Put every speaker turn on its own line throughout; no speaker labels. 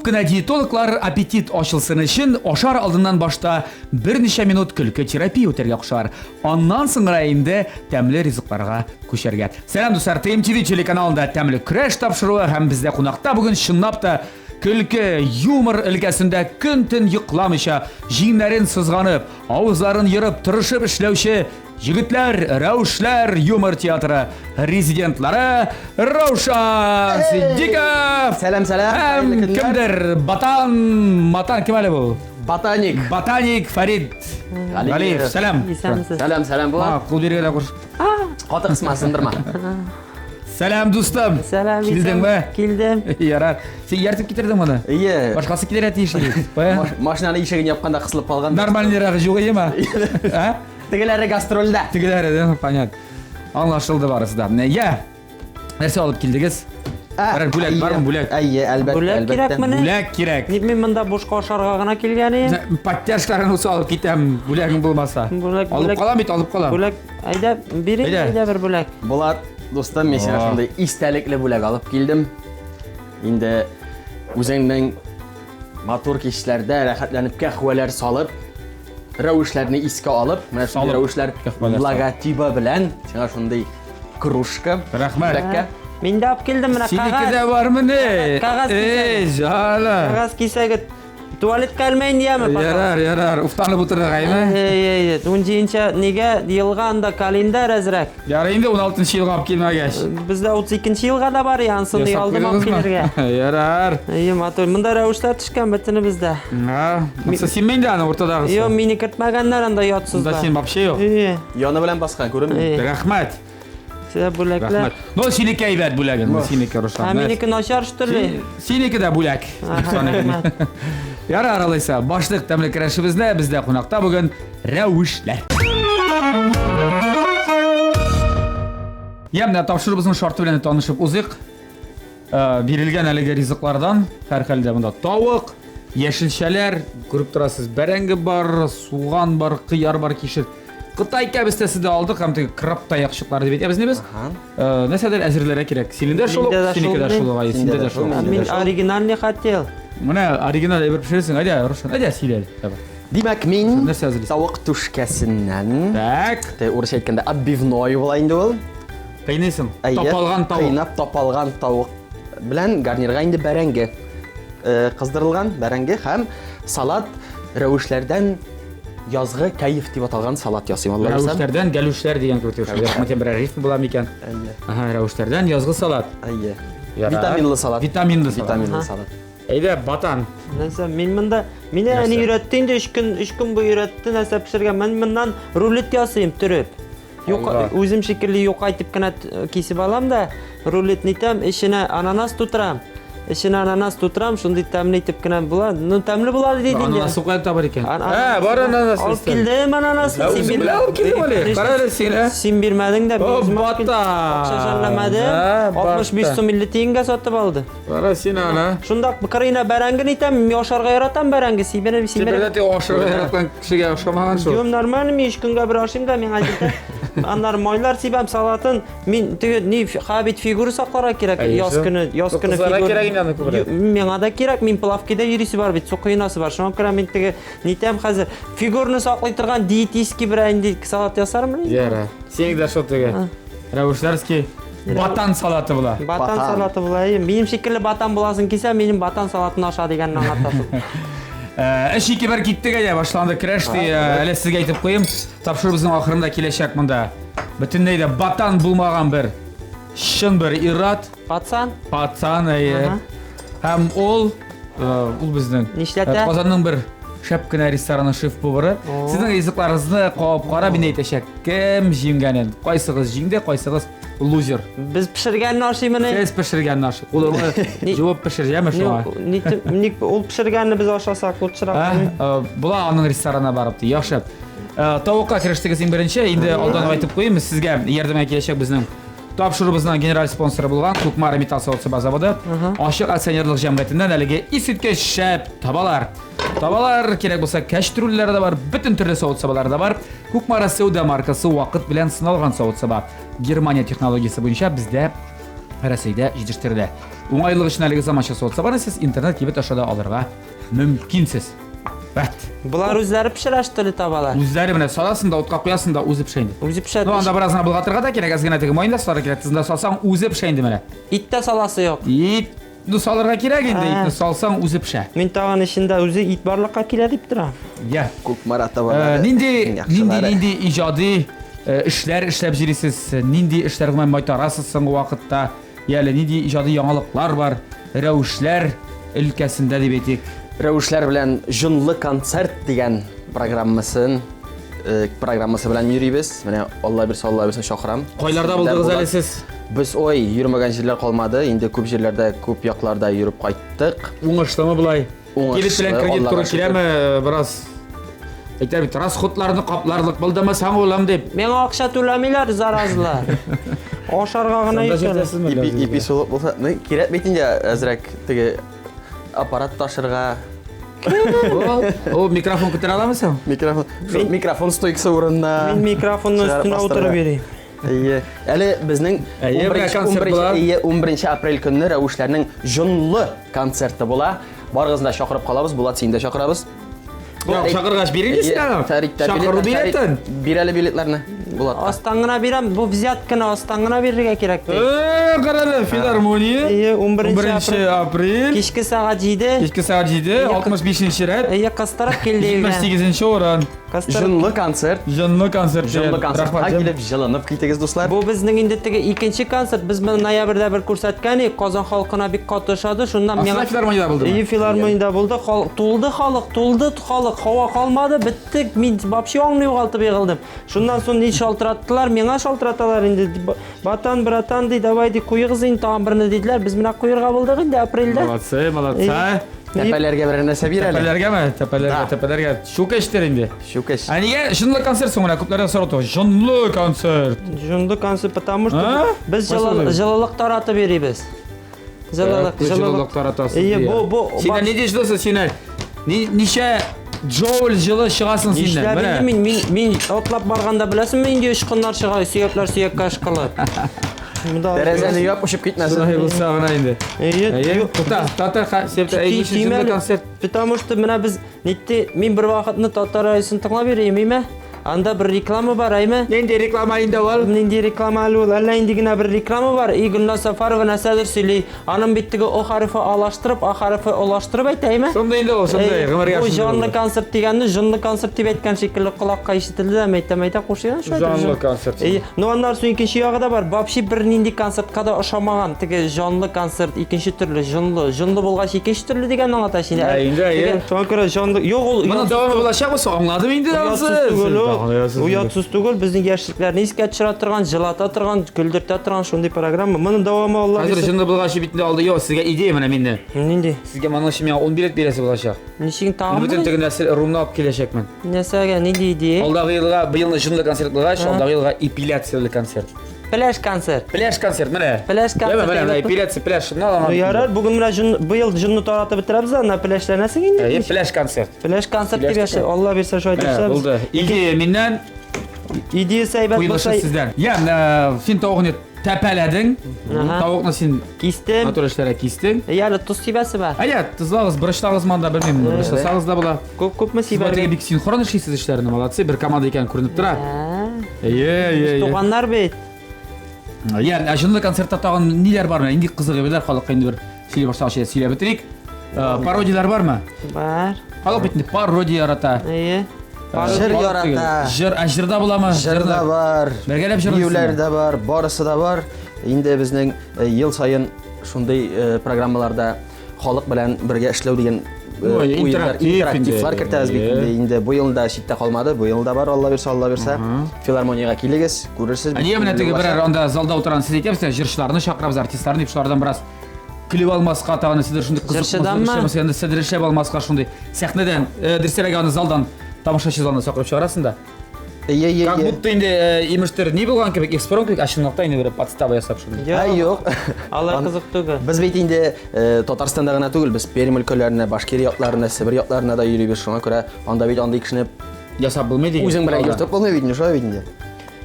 Күп кенә диетологлар аппетит ачылсын өчен ашар алдыннан башта берничә минут көлке терапия үтәргә кушалар. Аннан соң гына инде тәмле ризыкларга күчәргә. Сәлам, дуслар, ТМТВ телеканалында тәмле көрәш тапшыруы һәм бездә кунакта бүген чынлап та көлке, юмор өлкәсендә көн-төн йокламыйча, җиңнәрен сызганып, авызларын ерып, тырышып эшләүче Егетләр, Рәүшләр юмор театры резидентлары Раушан Сиддиков.
Сәлам, сәлам.
Һәм кемдер Батан, Матан кем әле бу?
Ботаник.
Ботаник Фәрид Галиев. Сәлам.
Исәнмесез.
Сәлам, сәлам, Булат.
Кул бирергә дә куш.
Каты кысма, сындырма.
Сәлам, дустым.
Сәлам.
Килдеңме?
Килдем.
Ярар. Син ияртеп китердең моны?
Ие.
Башкасы килергә тиеш иде. Бая.
Машинаны ишеген япканда кысылып калган.
Нормальныйрагы юк иеме? А?
Тегеләре гастрольдә.
Тегеләре, да, понятно. Аңлашылды барысы да. Я. Нәрсә алып килдегез? Берәр бүләк бармы, бүләк?
Әйе, әлбәттә,
Бүләк
әлбәттә.
кирәкмени?
Бүләк кирәк.
Ник мин монда бушка ашарга гына килгән идем?
Подтяжкаларын булса алып китәм, бүләгең булмаса.
Бүләк,
Алып
бүләк.
калам бит, алып калам.
Бүләк, әйдә, бирик,
Әйдә.
әйдә бер бүләк.
Булат, дустым, мин сиңа
О.
шундый истәлекле бүләк алып килдем. Инде үзеңнең матур кичләрдә рәхәтләнеп кәһвәләр салып, рәвешләрне искә алып, менә шундый
Салып,
рәвешләр
кәһвәләр салып.
логотибы белән сиңа шундый кружка.
Рәхмәт.
Бүләккә.
Мин дә алып килдем менә
Синеке
кәгазь.
дә бармыни?
Кәгазь
Эй,
кисәге.
җаным.
Кәгазь кисәге. Туалетка элмәйн дияме, пожалуйста?
Ярар, ярар. Уфтанып утырдык, әйме?
Эй, эй, эй, унҗиденче нигә елга анда календарь әзрәк.
Ярый инде 16 елга алып килмәгәч.
Бездә 32 елга да бар, ансын
Ясап
алдым алып
куйдыгызмы?
килергә.
Ярар.
Әйе, матур. Монда рәвешләр төшкән бөтенебездә.
Ха, Монысы син инде аны уртадагысы.
Юк, мине кертмәгәннәр анда
Монда
ятсызда.
син вообще юк.
Әйе.
Яны белән баскан, күренми.
Әйе.
Рәхмәт.
Сезгә бүләкләр.
Рәхмәт. Ну, синеке әйбәт бүләгең, синеке, Руслан.
Ә минеке начар, что ли?
Синеке дә бүләк.
Рәхмәт.
Ярар, алайса, башлык тәмле көрәшебезне бездә кунакта бүген Рәвешләр. Я, менә тапшыруыбызның шарты белән танышып узыйк. Э, бирелгән әлеге ризыклардан һәрхәлдә монда тавык, яшелчәләр, күреп торасыз, бәрәңге бар, суган бар, кыяр бар, кишер. Кытай кәбестәсе дә алдык һәм теге краб таякчыклары дип әйтәбез без. Э, нәрсәдер әзерләргә кирәк. Синең дә шул,
Миндә дә
синеке дә
шул,
шул, ай, синдә дә шул.
Мин оригинальный хотел.
Менә оригиналь әйбер пешерәсең, әйдә, Рушан, әйдә сөйлә әле. Давай.
Димәк, мин
Нәрсә әзерлисең?
тавык түшкәсеннән,
Так,
те урысча әйткәндә, отбивной була инде ул.
Кыйныйсың.
Әйе,
Тапалган тавык.
Кыйнап тапалган тавык белән гарнирга инде бәрәңге э, кыздырылган бәрәңге һәм салат рәвешләрдән язгы кәеф дип аталган салат ясыйм Алла боерса.
Рәвешләрдән галүшләр дигән кебек төшә. Рәхмәт, берәр рифма була микән?
Әйе.
Ага, рәвешләрдән язгы салат.
Әйе.
Ярар.
Витаминлы салат.
Витаминлы салат.
Витаминлы салат.
Әйдә, батан.
Нәрсә, мин монда, мине әни өйрәтте инде, 3 көн, 3 көн буе өйрәтте нәрсә пешергә. Мин моннан рулет ясыйм, төреп. Юк, үзем шикелле юка итеп кенә кисеп алам да, рулет нитәм, эченә ананас тутырам. Эченә ананас тутырам, шундый тәмле итеп кенә була. Ну, тәмле була диде инде.
Ананас каян табар икән? Ә, бар ананас.
Алып килдем ананасны.
Син бирмәдең. Алып килдем әле. Кара әле син, ә?
Син бирмәдең дә,
мин үзем алып килдем.
Акча жәлләмәдем. 65 сум 50 тиенгә сатып алды.
Кара син аны.
Шунда кырыена бәрәңге нитәм, мин ашарга яратам бәрәңге, сибенеп,
сибенеп. Син бер ашарга яраткан кешегә ошамаган шул.
Юк, нормально, мин өч көнгә бер ашыйм да, миңа җитә. Аннары майлар сибәм, салатын. Мин теге ни, ха бит фигура сакларга кирәк. Яз көне, яз көне
фигура. Кирәк инде аны күбрәк.
Миңа да кирәк, мин плавкида йөрисе бар бит, су коенасы бар. Шуңа күрә мин теге нитәм хәзер. Фигурны саклый торган диетический бер инде салат ясармын.
Ярар. Синең дә шул теге. Рәвешләрский Батан салаты була.
Батан салаты була. Минем шикелле батан буласың килсә, минем батан салатын аша дигәнне аңлатасың.
Э, эш ике бер киттек әйдә, башланды көрәш ди. Э, әле сезгә әйтеп куйым, тапшыруыбызның ахырында киләчәк монда. Бөтенләй дә батан булмаган бер чын бер ират.
Пацан.
Пацан, әйе. Һәм ул, э, ул безнең
Нишләтә?
Казанның бер шәп кенә рестораны шеф-повары. Сезнең ризыкларыгызны кабып карап, инде әйтәчәк, кем җиңгәнен, кайсыгыз җиңде, кайсыгыз лузер.
Без пешергәнне ашыймыни?
Сез пешергәнне ашый. Кулыңны җуып пешер, яме шуңа.
Ник, ник ул пешергәнне без ашасак лучшерак.
Э, була аның ресторанына барып ди. Яхшы. Э, тавыкка керештегез иң беренче. Инде алдан ук әйтеп куйыйм, сезгә ярдәмгә киләчәк безнең Тапшыруыбызның генераль спонсоры булган Кукмара металл савыт-саба заводы ачык акционерлык җәмгыятеннән әлеге искиткеч шәп табалар. Табалар, кирәк булса кәчтрүлләр дә бар, бөтен төрле савыт-сабалар да бар. Кукмара сәүдә маркасы вакыт белән сыналган савыт-саба. Германия технологиясе буенча бездә Рәсәйдә җитештерелә. Уңайлык өчен әлеге заманча савыт-сабаны сез интернет кибет аша да алырга мөмкинсез. Вәт.
Болар үзләре пешерә, что ли, табалар?
Үзләре менә саласың да утка куясың да үзе пешә инде.
Үзе пешә.
Ну, анда бераз гына болгатырга да кирәк, әз генә теге маен да салырга кирәк. Тызында салсаң, үзе пешә инде менә.
Ит тә саласы юк.
Ит, ну, салырга кирәк инде, итне салсаң, үзе пешә.
Мин тагын эчендә үзе ит барлыкка килә дип торам.
Я.
Кукмара табалары.
Э, нинди, нинди, нинди иҗади э, эшләр эшләп йөрисез? Нинди эшләр гомумән майтарасыз соңгы вакытта? Яле нинди иҗади яңалыклар бар? Рәвешләр өлкәсендә дип әйтик.
Рәвешләр белән җонлы концерт дигән программасын э, программасы белән йөрибез. Менә Алла бирсә, Алла бирсә чакырам.
Кайларда булдыгыз әле сез?
Без ой, йөрмәгән җирләр калмады. Инде күп җирләрдә, күп якларда йөреп кайттык.
Уңышлымы болай?
Уңышлы,
Кибет белән кредит
Аллага
туры
шөкер.
киләме? Бераз әйтә бит, расходларны капларлык булдымы соң улым дип.
Миңа акча түләмиләр, заразлар. Ашарга гына
Шунда
йөртәләр.
җитәсезме
Ипи,
бераз
ипи сулык булса, ну, кирәк бит инде әзрәк теге аппарат ташырга.
Ул, ул микрофон күтәрә аламы соң?
Микрофон, шул микрофон стойкасы урынына.
Мин микрофонның
чыгарып
өстенә
бастырырга.
утырып йөрим.
Әйе. Әле безнең
Әйе, менә
11
концерт була.
Әйе, 11 апрель көнне Рәвешләрнең җонлы концерты була. Барыгызны да чакырып калабыз. Булат, сине дә чакырабыз.
Юк, чакыргач бирегез
Әйе,
аны.
Фәрит тә
Чакыру
билетлар-
билетын.
Фәрит, Бир әле билетларны. Булатка.
Астан гына бирәм, бу взятканы астан гына бирергә кирәк ди.
Э, карале, филармония.
Әйе, 11
11 апрель.
Кичке сәгать 7.
Кичке сәгать 7, 65 рәт.
Әйе, кыстырып килде.
78 урын.
Кыстырып.
Җонлы концерт.
Җонлы концерт.
Җонлы концертка
Рәхмәт.
килеп җылынып китегез, дуслар.
Бу безнең инде теге икенче концерт. Без моны ноябрьдә бер күрсәткән идек. Казан халкына бик каты ошады. Шуннан
Асылда филармониядә булдымы?
Әйе, филармониядә булды. Хал- Тулды халык, тулды халык. Һава калмады, беттек. Мин вообще аңны югалтып егылдым. Шуннан соң ни шалтыраттылар, миңа шалтыраталар инде. Батан, братан, ди, давай ди, куегыз инде тагын берне диделәр. Без менә куерга булдык инде апрельдә.
Молодцы, молодцы.
Әйе.
Тәпәләргә берәр нәрсә бир әле.
Тәпәләргәме? Тәпәләргә,
Да.
тәпәләргә. Чүкечтер инде.
Чүкеч.
Ә нигә җонлы концерт соң менә күпләрдән сорау туа. Җонлы концерт.
Җонлы концерт, потому что
А?
без
Кайсы
җылы-
ул?
җылылык таратып йөрибез. Җылылык,
Җылылык таратасыз.
Әйе,
дия.
бу бу
Синнән нинди җылысы синнән? Ни- Ничә джоуль җылы чыгасың синнән?
Нишләп
Менә.
инде мин мин мин атлап барганда беләсеңме инде очкыннар чыга, сөякләр сөяккә ышкылып. Монда
Тәрәзәне яп очып китмәсен.
Шулай булса гына инде.
Әйе,
Әйе,
юк.
тута, татар ха, септе, әй, ничә җонлы концерт.
Потому что менә без нитте мин бер вакытны татар радиосын тыңлап йөрим, име? Анда бер реклама бар, әйме?
Нинди реклама инде ул?
Нинди реклама әле ул? Әллә инде генә бер реклама бар. И Гөлназ Сафарова нәрсәдер сөйли. Аның бит теге О хәрефе алаштырып, А хәрефе олаштырып әйтә, әйме?
Шундый инде ул, шундый,
Әй,
гомергә
Бу
шундый
җанлы
булды.
концерт дигәнне җонлы концерт дип әйткән шикелле колакка ишетелде дә, мәйтәм, әйтә кушыйган шулай.
Җанлы концерт.
Әй, ну аннан соң икенче ягы да бар. Вообще бер нинди концертка да ошамаган. Теге җанлы концерт икенче төрле, җонлы. Җонлы булгач икенче төрле дигәнне аңлата инде.
Ә, инде, әйе.
Теге, Шуңа күрә җанлы, юк ул
Моның дәвамы булачакмы соң? Аңладым инде
Оятсыз
ансы.
түгел ул. Оятсыз түгел, безнең яшьлекләрне искә төшерә торган, җылата торган, көлдертә торган шундый программа. Моның дәвамы Алла
Хәзер
бирсә.
җынлы булгач бит инде алды. Йо, сезгә идея менә миннән.
Нинди?
Сезгә моның өчен миңа 10 билет бирәсе булачак.
Ничек тагын?
Мин бөтен теге нәрсә румны алып киләчәкмен.
Нәрсәгә, нинди идея?
Алдагы елга, быелны җынлы концерт булгач, алдагы елга эпиляцияле концерт.
Пляж концерт.
Пляж концерт, менә.
Пляж концерт.
Менә, менә, эпиляция, пляж, шуннан алам.
Ну ярар, бүген менә җын, быел җынны таратып бетерәбез анда пляжланасың инде.
Әйе, пляж концерт.
Пляж концерт дип яши. Алла бирсә шулай дип
Менә,
эшләрбез.
булды. Идея миннән,
Идеясы әйбәт
куелышы
булса,
сездән. Я, син тавыкны тәпәләдең. Тавыкны син
кистем.
матур эшләргә кистең.
Әйе, әле тоз сибәсе бар.
Әйе, тозлагыз, борычлагыз монда, белмим, борычласагыз да була.
Күп күпме
Сез бу
сибәргә?
бик синхрон эшлисез эшләрне, молодцы, бер команда икән күренеп тора. Әйе, әйе, әйе.
Туганнар бит.
Я, ә җынлы концертта тагын ниләр бар? Менә нинди кызык әйберләр халыкка инде бер сөйли башлагач сөйләп бетерик. Пародияләр бармы?
Бар.
Халык бит инде пародия ярата.
Әйе.
Җыр
Халык
ярата.
түгел. Җыр, ә җырда буламы?
Җыр да бар.
Бергәләп җырлыйсызмы?
Биюләр дә бар, барысы да бар. Инде безнең ел саен шундый программаларда халык белән бергә эшләү дигән
Ой,
уеннар,
интерактив
интерактивлар
инде.
кертәбез бит инде. Инде бу елда читтә калмады, бу елда бар, Алла бирсә, Алла бирсә. Филармониягә килегез, күрерсез.
Ә нигә менә теге берәр анда залда утырган сез әйтәбез, җырчыларны чакырабыз, артистларны дип шулардан бераз көлеп алмаска, тагын сездер шундый кызык
Җырчыданмы?
эшләмәсә, инде сездер эшләп алмаска шундый сәхнәдән, дөресрәге аны залдан тамашачы залына чакырып чыгарасың да.
Әйе, әйе,
Как
әйе.
будто инде имештер ни булган кебек, экспромт кебек, ә чынлыкта инде бер подстава ясап шундый.
Ә, юк.
Алар кызык түгел.
Без бит инде Татарстанда гына түгел, без Пермь өлкәләренә, Башкирия якларына, Себер якларына да йөрибез. Шуңа күрә анда бит андый кешене
ясап булмый дигән.
Үзең белән йөртеп булмый бит инде, шулай бит инде.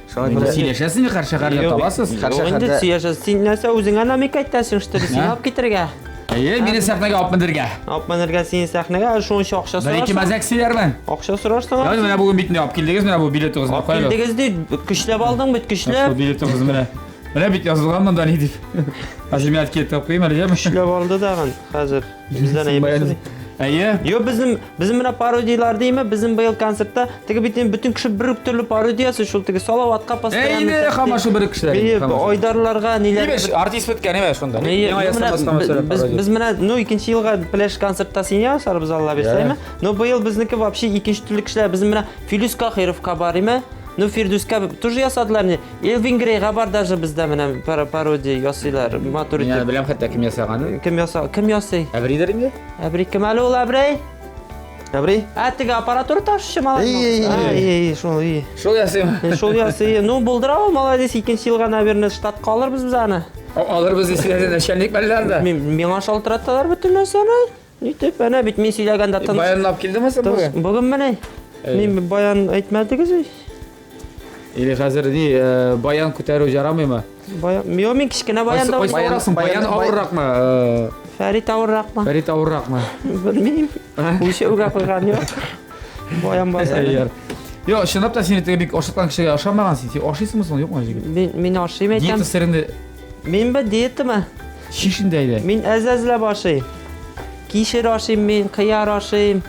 Шуңа күрә
Сөйләшәсез һәр шәһәрдә табасыз.
Һәр
Юк инде
шәһәрдә-
сөйләшәсез. Син нәрсә үзеңә намек әйтәсең, что ли? Син
Ә?
алып китергә.
Әйе, мине сәхнәгә алып менергә.
Алып менергә сине сәхнәгә, шуның өчен акча
Бер ике
сорарсың.
мәзәк сөйләрмен.
Акча сорарсың.
Яны менә бүген бит алып килдегез, менә бу билетыгызны
Алып
кая?
килдегез ди, көчләп алдың бит,
Шул
көчләп.
билетыгыз менә. Менә бит язылган монда ни дип. Хәзер мин әткә куйым әле, яме?
Көчләп алды дагын хәзер. Бездән әйбер сорый.
Әйе.
Юк, безнең безнең менә пародияләр димме? Безнең быел концертта теге бит инде бөтен кеше бер үк төрле пародиясе, шул теге Салаватка постоянно.
Әйе, һаман шул бер үк кешеләр.
Бие, Айдарларга ниләр.
Имеш, артист беткән, имеш шунда.
Әйе,
Миңа
ну, менә
ясамастан мәсәлән,
без,
пародия.
без менә, ну, икенче елга пляж концертта син ясарбыз, Алла бирсә,
Я.
әйме? Но быел безнеке вообще икенче төрле кешеләр. Безнең менә Филүс Кахировка бар, име? Ну, Фирдүскә тоже ясадылар не. Элвин Грейга бар даже бездә менә пародия ясыйлар, матур
Мин
итеп.
беләм хәтта кем ясаганын.
Кем яса, кем ясый?
Әбридер инде.
Әбри кем әле ул Әбрей?
Әбри?
Ә, теге аппаратура ташучы малай.
Эй, эй,
А,
эй.
эй, шул, эй.
Шул ясыйм.
Шул ясый. Ну, булдыра ул, молодец, икенче елга, наверное, штатка алырбыз без аны.
Алырбыз дисезләр начальник мәлләр дә.
Мин миңа шалтыраталар бөтен нәрсәне. Нитеп, әнә бит мин сөйләгәндә тыныч.
Баянлап килдеме син
Тыныч.
бүген?
Бүген менә. Мин баян әйтмәдегез бит.
Или хәзер ни, баян күтәрү ярамыймы?
Баян, юк, мин кечкенә баян да
Кайсы
Баян-
авыррак соң? Баян
баян-
авырракмы?
Фәрит авырракмы?
Фәрит авырракмы?
Белмим. Үлчәүгә куйган юк. Баян баса.
Әйе. Юк, чынлап та сине теге бик ашаткан кешегә ошамаган син. Син ашыйсыңмы соң, юкмы җегет?
Мин мин ашыйм әйтәм.
Диета сереңне
Мин бе диетамы?
шиш инде әйдә.
Мин әз-әзләп ашыйм. Кишер ашыйм мин, кыяр ашыйм.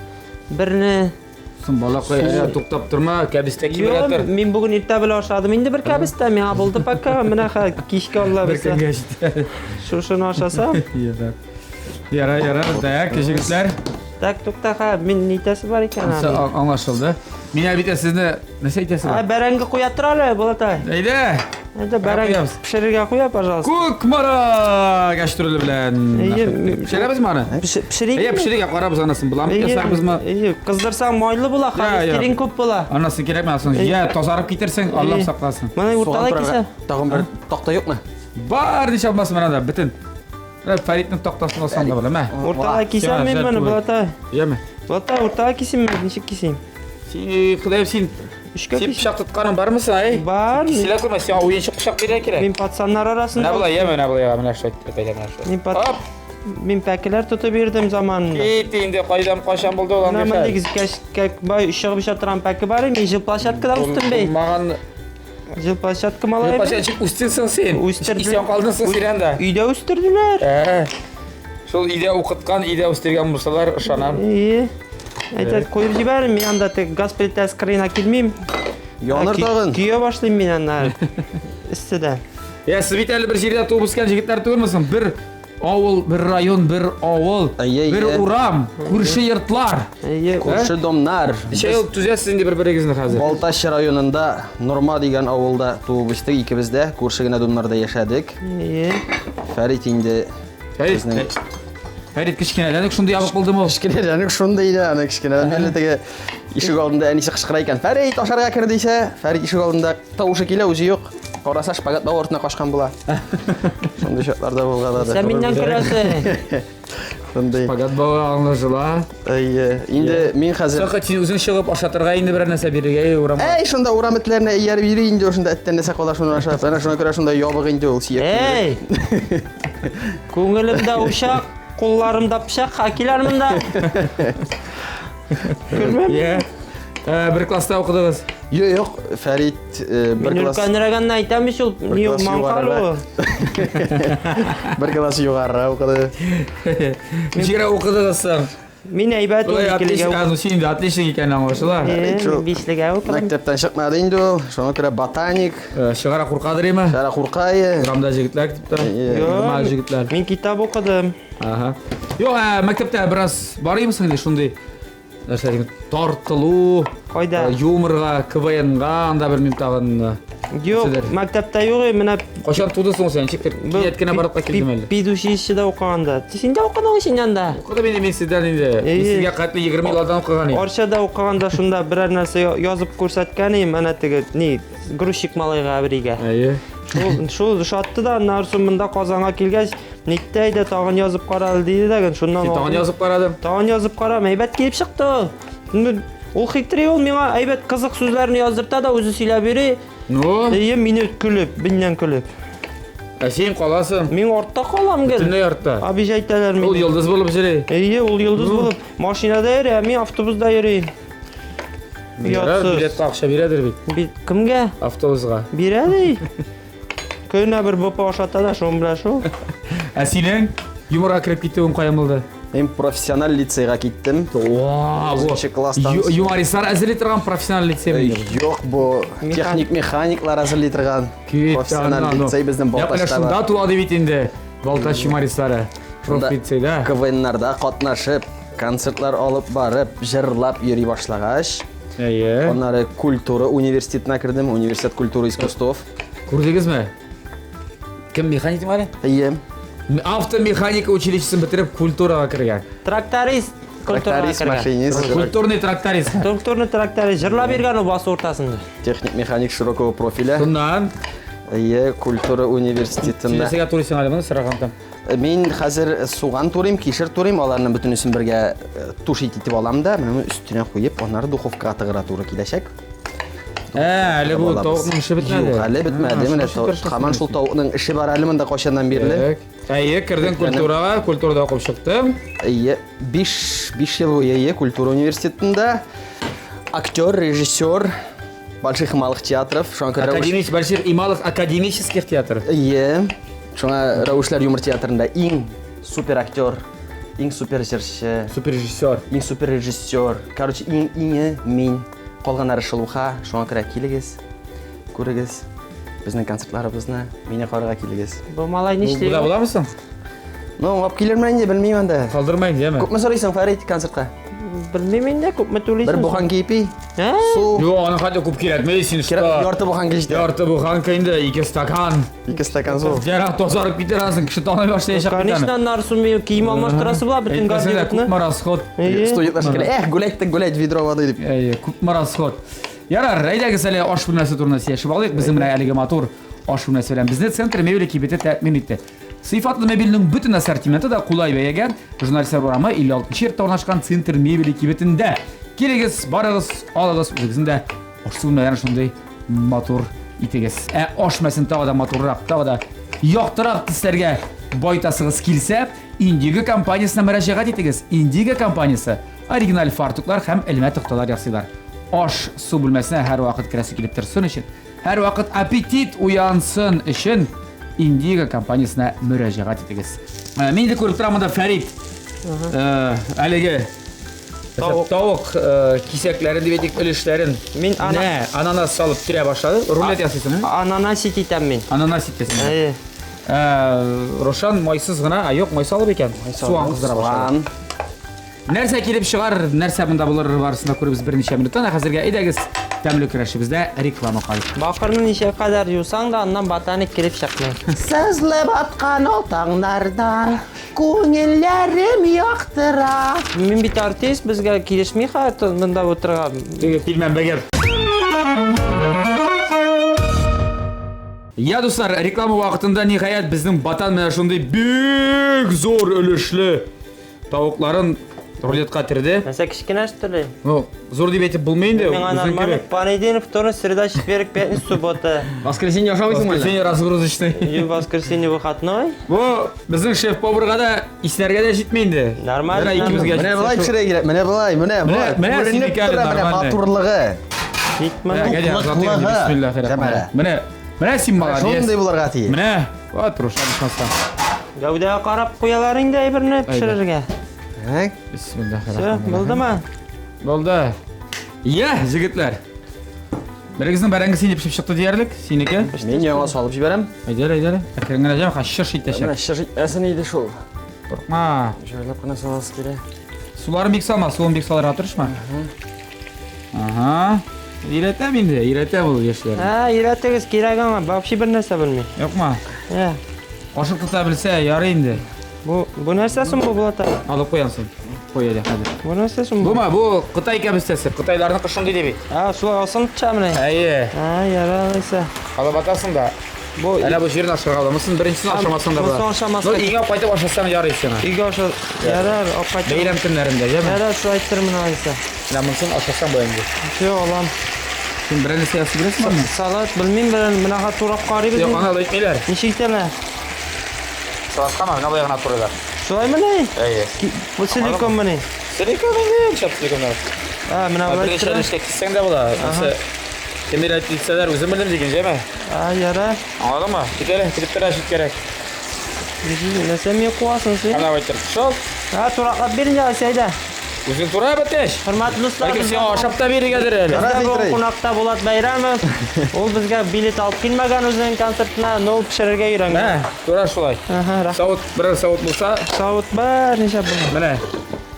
Берне
Соң балакай, әле туктап торма, кәбестә кимерә
Юк,
тор.
мин бүген иртә белән ашадым. Инде бер кәбестә миңа булды пока. Менә хә кичкә Алла
Бер
бирсә.
көнгә җитә.
Шушыны ашасам.
Ярар. Ярар, ярар. Так, җегетләр.
Так, тукта ха, мин нитәсе бар икән
Ансы
аның.
аңлашылды. Мин әлбәттә сезне нәрсә әйтәсе
Ә,
бар?
бәрәңге куя тор әле, Булатай.
Әйдә.
Әйдә, бәрәңге
Куябыз.
пешерергә куя, пожалуйста.
Кукмара гәчтүрле белән.
Әйе,
Пешерәбезме аны?
Пешерик.
Әйе, пешерик, карабыз анысын. Буламы ясарбызмы?
Әйе, кыздырсаң майлы була,
Я, я.
холестерин күп була.
Анысын кирәкме, анысын. Я, тазарып китерсең, Аллам
Әйе.
сакласын.
Моны
Суган
урталай
турарга
кисә.
Тагын бер такта юкмы?
Бар ничә алмасын менә анда, бөтен. Менә Фәритнең тактасын алсаң да була, мә.
Урталай кисәм
Сиңа
мин
жәл
моны,
түгел.
Булатай.
Яме.
Булатай, урталай кисим мин, ничек кисим?
Син, Ходаем, син
Өчкә
син
кисим.
пычак тотканың бармы соң, әй?
Бар.
Киселә күрмә, сиңа уенчык пычак бирергә кирәк.
Мин пацаннар арасында.
Менә болай, яме, менә болай, менә шулай, әйдә, менә шулай.
Мин пат...
Оп!
Мин пәкеләр тотып йөрдем заманында.
Кит инде, кайдан кайчан булды ул
Менә
андый
мондый
хәл?
кәш бай чыгып оча торган пәке бар, мин жилплощадкада үстем бей.
Булмаган
Жилплощадка малай.
Жилплощадка ничек үстең соң син?
Үстерде.
Исән калдың соң син анда.
Өйдә үстерделәр.
Ә, Шул өйдә укыткан, өйдә үстергән булсалар, ышанам.
Ие. Әйтә, куеп җибәрим, мин анда теге газ плитәсе кырыена килмим.
Яныр тагын.
Көя башлыйм мин аннары. Эсседә.
Я, сез бит әле бер җирдә туып үскән җегетләр түгелме соң? Бер авыл, бер район, бер авыл,
Әйе,
бер
әйе.
урам, күрше йортлар.
Ие.
Күрше домнар.
Ничә ел түзәсез инде бер-берегезне хәзер?
Балтач районында Норма дигән авылда туып үстек, икебез дә күрше генә домнарда яшәдек.
Ие.
Фәрит инде
Фәрит,
безнең
Фәрит кечкенәдән үк шундый ябык булдымы ул?
кечкенәдән үк шундый иде, аны кечкенәдән бирле теге ишек алдында әнисе кычкыра икән. Фәрит, ашарга кер дисә, Фәрит ишек алдында тавышы килә, үзе юк. Караса шпагат бау артына качкан була. Шундый чакларда булгалады.
Сен миннән көләсең.
Шундый.
Шпагат бавы аңлашыла.
Әйе, инде мин хәзер
Соң син үзең чыгып ашатырга инде берәр нәрсә бирергә эй, урамга.
Әй, шунда урам этләренә ияреп йөри инде, шунда эттән нәрсә кала шуны ашап. Әнә шуңа күрә шунда ябык инде ул сөяк.
Эй! Күңелемдә учак, кулларымда пычак, ха киләр монда. Күрмәм.
Иә. Бер класста укыдыгыз.
Юк, юк, Фәрит бер
Мин
класс
өлкәнрәгәнне әйтәм ич ул,
бер
ни ул
класс
маңкал ул.
югарырак. Бер класс югарырак укыды.
Ничегрәк укыдыгыз соң?
Мин әйбәт
Болай
12-легә
отличник, ну син инде отличник икән аңлашыла.
Э,
Шул
бишлегә укыдым.
Мәктәптән чыкмады инде ул. Шуңа күрә ботаник,
Чыгара куркадыр име?
Шара куркай.
Урамда җегетләр көтеп тора.
Әйе.
Нормаль җегетләр.
Мин китап укыдым.
Ага. Юк, мәктәптә бераз бар идеме соң инде шундый нәрсә дигән тартылу,
Кайда?
юморга, КВНга, анда белмим тагын.
Юк,
Нәрсәләр?
мәктәптә юк, менә
Кайчан туды соң син? Ничектер кинәт кенә барлыкка килдем әле.
Педучилищеда укыганда. Син дә укыдың син анда.
Укыдым инде мин сездән инде. Мин
Әйе.
сезгә кәтле 20 ел алдан укыган идем.
Арчада укыганда шунда берәр нәрсә язып күрсәткән идем, әнә теге ни грузчик малайга бергә.
Әйе.
Шул шул ошатты да, аннан соң монда Казанга килгәч, нитте әйдә тагын язып кара әле диде дә, шуннан
Син тагын язып карадың.
Тагын язып карам, әйбәт килеп чыкты. Ну, Ул хитрый ул миңа әйбәт кызык сүзләрне яздырта да үзе сөйләп йөри.
Ну?
Әйе, мине көлеп, миннән көлеп.
Ә син каласың.
Мин артта калам гел.
Бөтенләй артта.
Обижайтәләр мине.
Ул йолдыз булып йөри.
Әйе, ул йолдыз булып машинада йөри, ә мин автобуста йөрим.
Ярар,
Оятсыз.
билетка акча бирәдер бит.
Бит кемгә?
Автобуска.
Бирә ди. Көненә бер БП ашата да, шуның белән шул.
Ә синең юморга кереп китүең каян булды?
Мин профессиональ лицейга киттем.
Вау, бу
Өченче класстан
ю- юмористлар әзерли торган профессиональ лицей мени?
Юк, бу техник-механиклар әзерли торган профессиональ лицей безнең
Балтачта.
Балтачта
Шунда
бар.
туа ди бит инде. Балтач юмористлары.
Шунда
Профлицейда.
КВНнарда катнашып, концертлар алып барып, җырлап йөри башлагач,
Әйе.
аннары культура университетына кердем, университет культуры искусств.
Күрдегезме? Кем механик дим әле?
Әйе.
Автомеханика училищесын бетереп культурага кергән.
Тракторист культурага
Тракторист,
кергән.
машинист,
Культурный тракторист.
Культурный тракторист җырлап йөргән ул басу уртасында.
техник-механик широкого профиля.
Шуннан
Әйе, культура университетында.
Нәрсәгә турыйсың әле моны сораган там.
Мин хәзер суган турыйм, кишер турыйм, аларның бөтенесен бергә э, тушить итеп алам да, менә моны өстенә куеп, аннары духовкага тыгыра туры киләчәк.
Ә, әле бу
Алабыз.
тавыкның эше бетмәде.
Юк, әле бетмәде. Менә һаман шул тавыкның эше бар әле монда кайчаннан бирле.
Так. Әйе, кердең культурага, культурада укып чыктың.
Әйе, 5 5 ел буе әйе, культура университетында актер, режиссер больших и малых театров, шуңа күрә рәвеш-
Академик, больших и малых академических театров.
Әйе, шуңа Рәвешләр юмор театрында иң супер актер, иң супер җырчы,
Супер режиссер.
иң супер режиссер. Короче, иң иңе мин. Калганнары шелуха, шуңа күрә килегез, күрегез безнең концертларыбызны, мине карарга килегез.
Бу малай нишли?
Буда буламысың?
Ну, алып килермен инде, белмим анда.
Калдырмайм, дияме?
Күпме сорыйсың, Фәрит, концертка?
Белмим инде, күпме түлисең?
Бер буханка ипи,
Ә?
су,
Юк, аны хәтта күп кирәкми, син что?
кирәк, ярты буханка җитә.
Ярты буханка инде, ике стакан.
Ике стакан су.
Ярак тазарып китәр ансың, кеше таный башлаячак бит аны.
Конечно, аннары су мин кием алмаштырасы була бөтен
Әйтмәсәң дә,
гардеробны.
күпме расход.
Әйе.
Студентлар шикелле, эх, гулять так гулять, ведро воды дип.
Әйе, күпме расход. Ярар, әйдәгез әле аш бүлмәсе турында сөйләшеп алыйк. Безнең менә әлеге матур аш бүлмәсе белән безне Центр мебели кибете тәэмин итте. Сыйфатлы мебельнең бөтен ассортименты да кулай бәягә Журналистлар урамы 56 йортта урнашкан Центр мебели кибетендә. Килегез, барыгыз, алыгыз, үзегезнең дә аш бүлмәләрен шундый матур итегез. Ә аш бүлмәсен тагы да матуррак, тагы да яктырак төсләргә байтасыгыз килсә, Индиго компаниясенә мөрәҗәгать итегез. Индиго компаниясе оригиналь фартуклар һәм элмә тохталар ясыйлар. Аш су бүлмәсенә һәрвакыт керәсе килеп торсын өчен, һәрвакыт аппетит уянсын өчен Индиго компаниясенә мөрәҗәгать итегез. Э, Мин инде күреп торам монда Фәрит. Э, Әлеге
Тавык.
тавык э, кисәкләрен дип әйтик, өлешләрен.
Мин ана-
Нә, ананас салып төрә башлады. Рулет ясыйсың, ә?
Ананасит итәм мин.
Ананас итәсең.
Әйе.
Э, Рошан майсыз гына, а юк, май салып икән. Суан кыздыра башлады.
Суан.
Нәрсә килеп чыгар, нәрсә монда булыр барысын да күрербез берничә минуттан. Ә хәзергә әйдәгез тәмле көрәшебездә реклама калып.
Бакырны ничә кадәр юсаң да, аннан ботаник килеп чыкмый.
Сызлып аткан ул таңнардан күңелләрем яктыра.
Мин бит артист, безгә килешми хәтта монда утырырга.
Теге пилмән бәгәр. Я, дуслар, реклама вакытында ниһаять безнең батан менә шундый бик зур өлешле тавыкларын рулетка терде.
Нәрсә кечкенә что ли?
Ну, зур дип әйтеп булмый инде.
Миңа
үзең
нормально.
кебек.
Понедельник, вторник, среда, четверг, пятница, суббота.
Воскресенье ашамыйсыңмы әллә?
Воскресенье разгрузочный.
И воскресенье выходной.
Бу безнең шеф-поварга да иснәргә дә җитми инде.
Нормально,
Менә икебезгә
Менә
җитсә
болай
шул.
пешерергә кирәк. Менә болай, менә болай.
менә
Күренеп
синеке әле
тора, менә
нормальный.
матурлыгы.
Җитмәде.
Менә, Гадя,
Туклыклыгы.
затыйк инде, бисмиллахиррахманиррахим.
Җәмәлә.
Менә, менә син молодец.
Шундый булырга тиеш.
Менә, вот Рушан ичмасам.
Гәүдәгә карап куялар инде әйберне пешерергә.
Ә?
Все,
Бисмиллахиррахманиррахим.
булдымы?
Булды. Я, җегетләр. Берегезнең бәрәңгесе инде пешеп чыкты диярлек, синеке.
Мин яңа салып җибәрәм.
Әйдә, әйдә. Әкрен генә җәм, шыш
Менә
итәчәк.
шыш итмәсен иде шул.
Куркма.
Җайлап кына саласы килә.
Суларын бик салма, суын бик салырга тырышма. Ага. Өйрәтәм инде, өйрәтәм ул яшьләрне.
Ә, өйрәтегез кирәк аңа, вообще бер нәрсә белми.
Юкмы?
Ә,
Кашык тота белсә, ярый инде.
бу бу нәрсә соң бу Булат абый?
Алып куянсың. Куй әле хәзер.
Бу нәрсә соң бу?
Бума, бу Кытай кәбестәсе. Кытайларныкы шундый ди бит.
Ә, шулай алсын төшә менә.
Әйе.
Ә, ярар алайса.
Алып атасың да.
Бу
Әле бу җирен ашарга була. Монысын беренчесен ашамасаң да була.
Монысын ашамаска.
Ну, өйгә кайтып ашасаң ярый сиңа.
Өйгә аша ярар, алып кайтырмын.
Бәйрәм көннәрендә, яме?
Ярар, шулай әйтермен алайса.
Менә монысын ашасаң була инде.
Все, алам.
Син берәр нәрсә ясый беләсеңме?
Салат белмим, белән менә турап карыйбыз.
Юк, аны әйтмиләр.
Ничек итәләр?
Салатка менә болай гына турыйлар.
Шулаймыни?
Әйе.
Бу силикон мени?
Силикон инде, шәп силиконнар.
А, менә болай.
Берничә өлешкә киссәң дә була. Ансы кемнәр әйтсәләр, үзем белдем диген, җәме?
А, ярар.
Аңладыңмы? Кит әле, китеп тора читкәрәк.
Нәрсә мине куасың син?
Ана әйтер. Шул.
А, тураклап бир инде, әйдә.
Үзең тура беткәч.
Хөрмәтле дуслар,
Бәлки сиңа ашап та бирергәдер әле.
Бездә бүген кунакта Булат Бәйрәмов. Ул безгә билет алып килмәгән үзенең концертына, но ул пешерергә өйрәнгән.
Ә, тура шулай.
Ага, рәхмәт.
Савыт, берәр савыт булса,
Савыт бар, ничә була?
менә.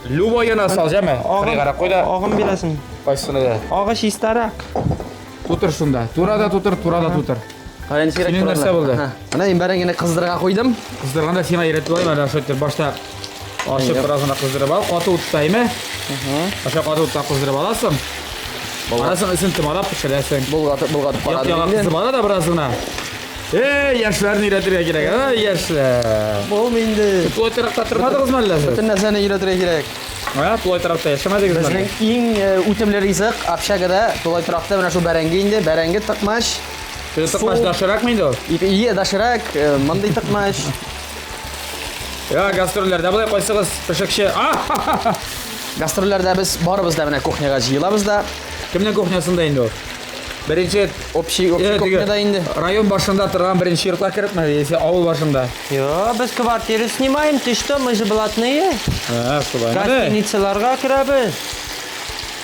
Любой яна сал, җәме. Кырыйгарак куй да.
Агым бирәсең.
Кайсыны да.
Агы чистарак.
Тутыр шунда. Тура да тутыр, тура да тутыр.
Кара ничек
Синең нәрсә булды?
Менә мин бәрәңгене кыздырырга куйдым.
Кыздырганда сиңа өйрәтеп алайм әле, шулай итеп башта ачып бераз гына кыздырып ал, каты утта име? Аша каты утта кыздырып аласың. Аннан соң өстен томалап пешерәсең.
Болгатып, болгатып
Як
карадым
яга
инде.
кызып ала да бераз гына. Эй, яшьләрне өйрәтергә кирәк, ай, яшьләр.
Булмый инде.
Тулай торакта тормадыгызмы әллә сез?
Бөтен нәрсәне өйрәтергә кирәк.
Ә, тулай торакта яшәмәдегезме?
Безнең иң үтемле ризык общагада, тулай торакта менә шул бәрәңге инде, бәрәңге тыкмач.
Теге тыкмач доширакмы инде ул?
Ие, доширак, мондый тыкмач.
Я, гастрольләрдә болай кайсыгыз пешекче? А!
Гастрольләрдә без барыбыз да менә кухняга җыелабыз да.
Кемнең кухнясында инде ул? Беренче
общий общий кухняда инде.
Район башында торган беренче йортка керепме, яисә авыл башында?
Йо, без квартиру снимаем, ты что, мы же блатные.
Ә, шулай.
Гостиницаларга керәбез.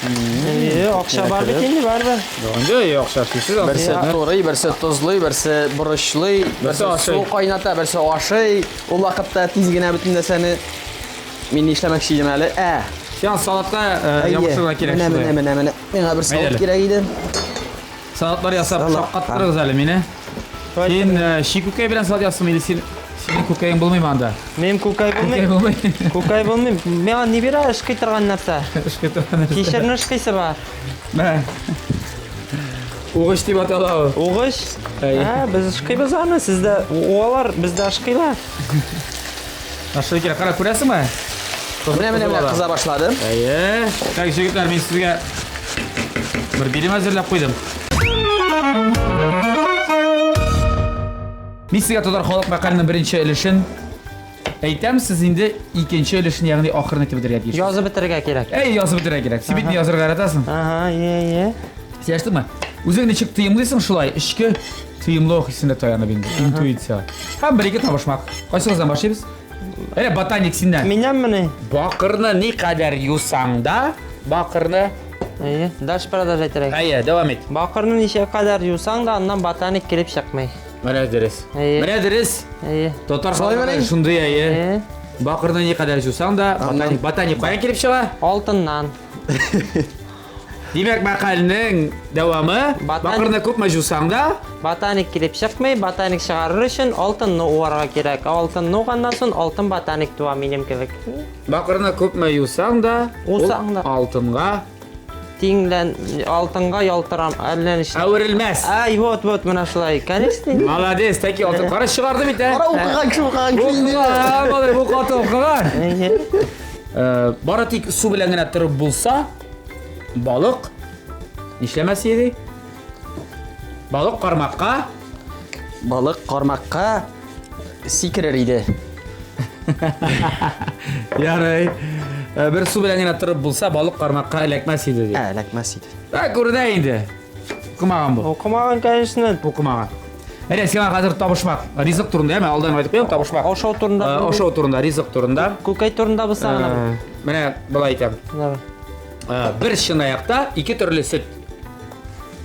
Э, акча бар бит инде, барыбер.
Инде акча эшлисез.
Берсе турый, берсе тозлый, берсе борычлый, берсе су кайната, берсе ашый. Ул вакытта тиз генә бөтен нәрсәне мин нишләмәкче идем әле? Ә.
Сиңа салатка ябышырга кирәк.
Менә, менә, менә, менә. Миңа бер салат кирәк иде.
Салатлар ясап шаккаттырыгыз әле мине. Син чи күкәй белән салат ясыйсың или син синең күкәең булмыймы анда?
Минем күкәй булмый.
Күкәй булмый.
Күкәй булмый. Миңа ни бирә ышкый торган нәрсә?
Ышкый торган нәрсә.
Кишерне ышкыйсы бар.
Мә. Угыч дип атала ул.
Угыч? Ә, без ышкыйбыз аны, сездә уалар, бездә ышкыйлар.
Ашый кирәк. Кара, күрәсеңме?
Менә менә менә кыза башлады.
Әйе. Так, җегетләр, мин сезгә бер бирем әзерләп куйдым. Мин сезгә татар халык мәкаленең беренче өлешен әйтәм, сез инде икенче өлешен, ягъни ахырын әйтеп бетерергә тиешсез.
Язып бетерергә кирәк.
Әй, язып бетерергә кирәк. Син бит язырга яратасың.
Ага, е, е.
Сөйләштеңме? Үзең ничек тоемлыйсың шулай, эчке тоемлау хисенә таянып инде, интуиция. Һәм бер-ике табышмак. Кайсыгыздан башлыйбыз? Әйдә, ботаник синнән.
Миннән мени?
Бакырны никадәр юсаң да, бакырны.
Әйе, дальше продолжать итәргә.
Әйе, дәвам ит.
Бакырны ничә кадәр юсаң да, аннан ботаник килеп чыкмый.
Менә дөрес.
Әйе.
Менә дөрес.
Әйе.
Татар халкы шундый, әйе.
Әйе.
Бакырны никадәр юсаң да, ботаник, ботаник каян килеп чыга?
Алтыннан.
Димәк, мәкальнең дәвамы, бакырны күпме җусаң да,
Ботаник килеп чыкмый, ботаник чыгарыр өчен алтынны уарга кирәк. Ә алтынны уганнан соң алтын ботаник туа минем кебек.
Бакырны күпме юсаң да, ул
Усаң да.
алтынга
Тиңлән, алтынга ялтырам, әллә ничек.
әверелмәс.
Ай, вот, вот, менә шулай. Конечно.
Молодец, таки алтын кара чыгарды бит, ә?
Кара укыган кеше укыган кеше инде.
Укыган, малай, бу каты укыган.
Әйе.
Бары тик су белән генә торып булса, Балык нишләмәс иде? Балык кармакка.
Балык кармакка сикерер иде.
Ярый. Э, бер су белән генә торып булса, балык кармакка эләкмәс иде ди.
Ә, эләкмәс иде.
Ә, күренә инде. Укымаган бу.
Укымаган, конечно.
Укымаган. Әйдә, сиңа хәзер табышмак. Ризык турында, әмма алдан әйтеп куям, табышмак.
Ашау турында.
Э, ашау турында, ризык турында.
Күкәй турында булса гына.
Э, менә болай әйтәм.
Давай.
Э, бер чынаякта ике төрле сөт.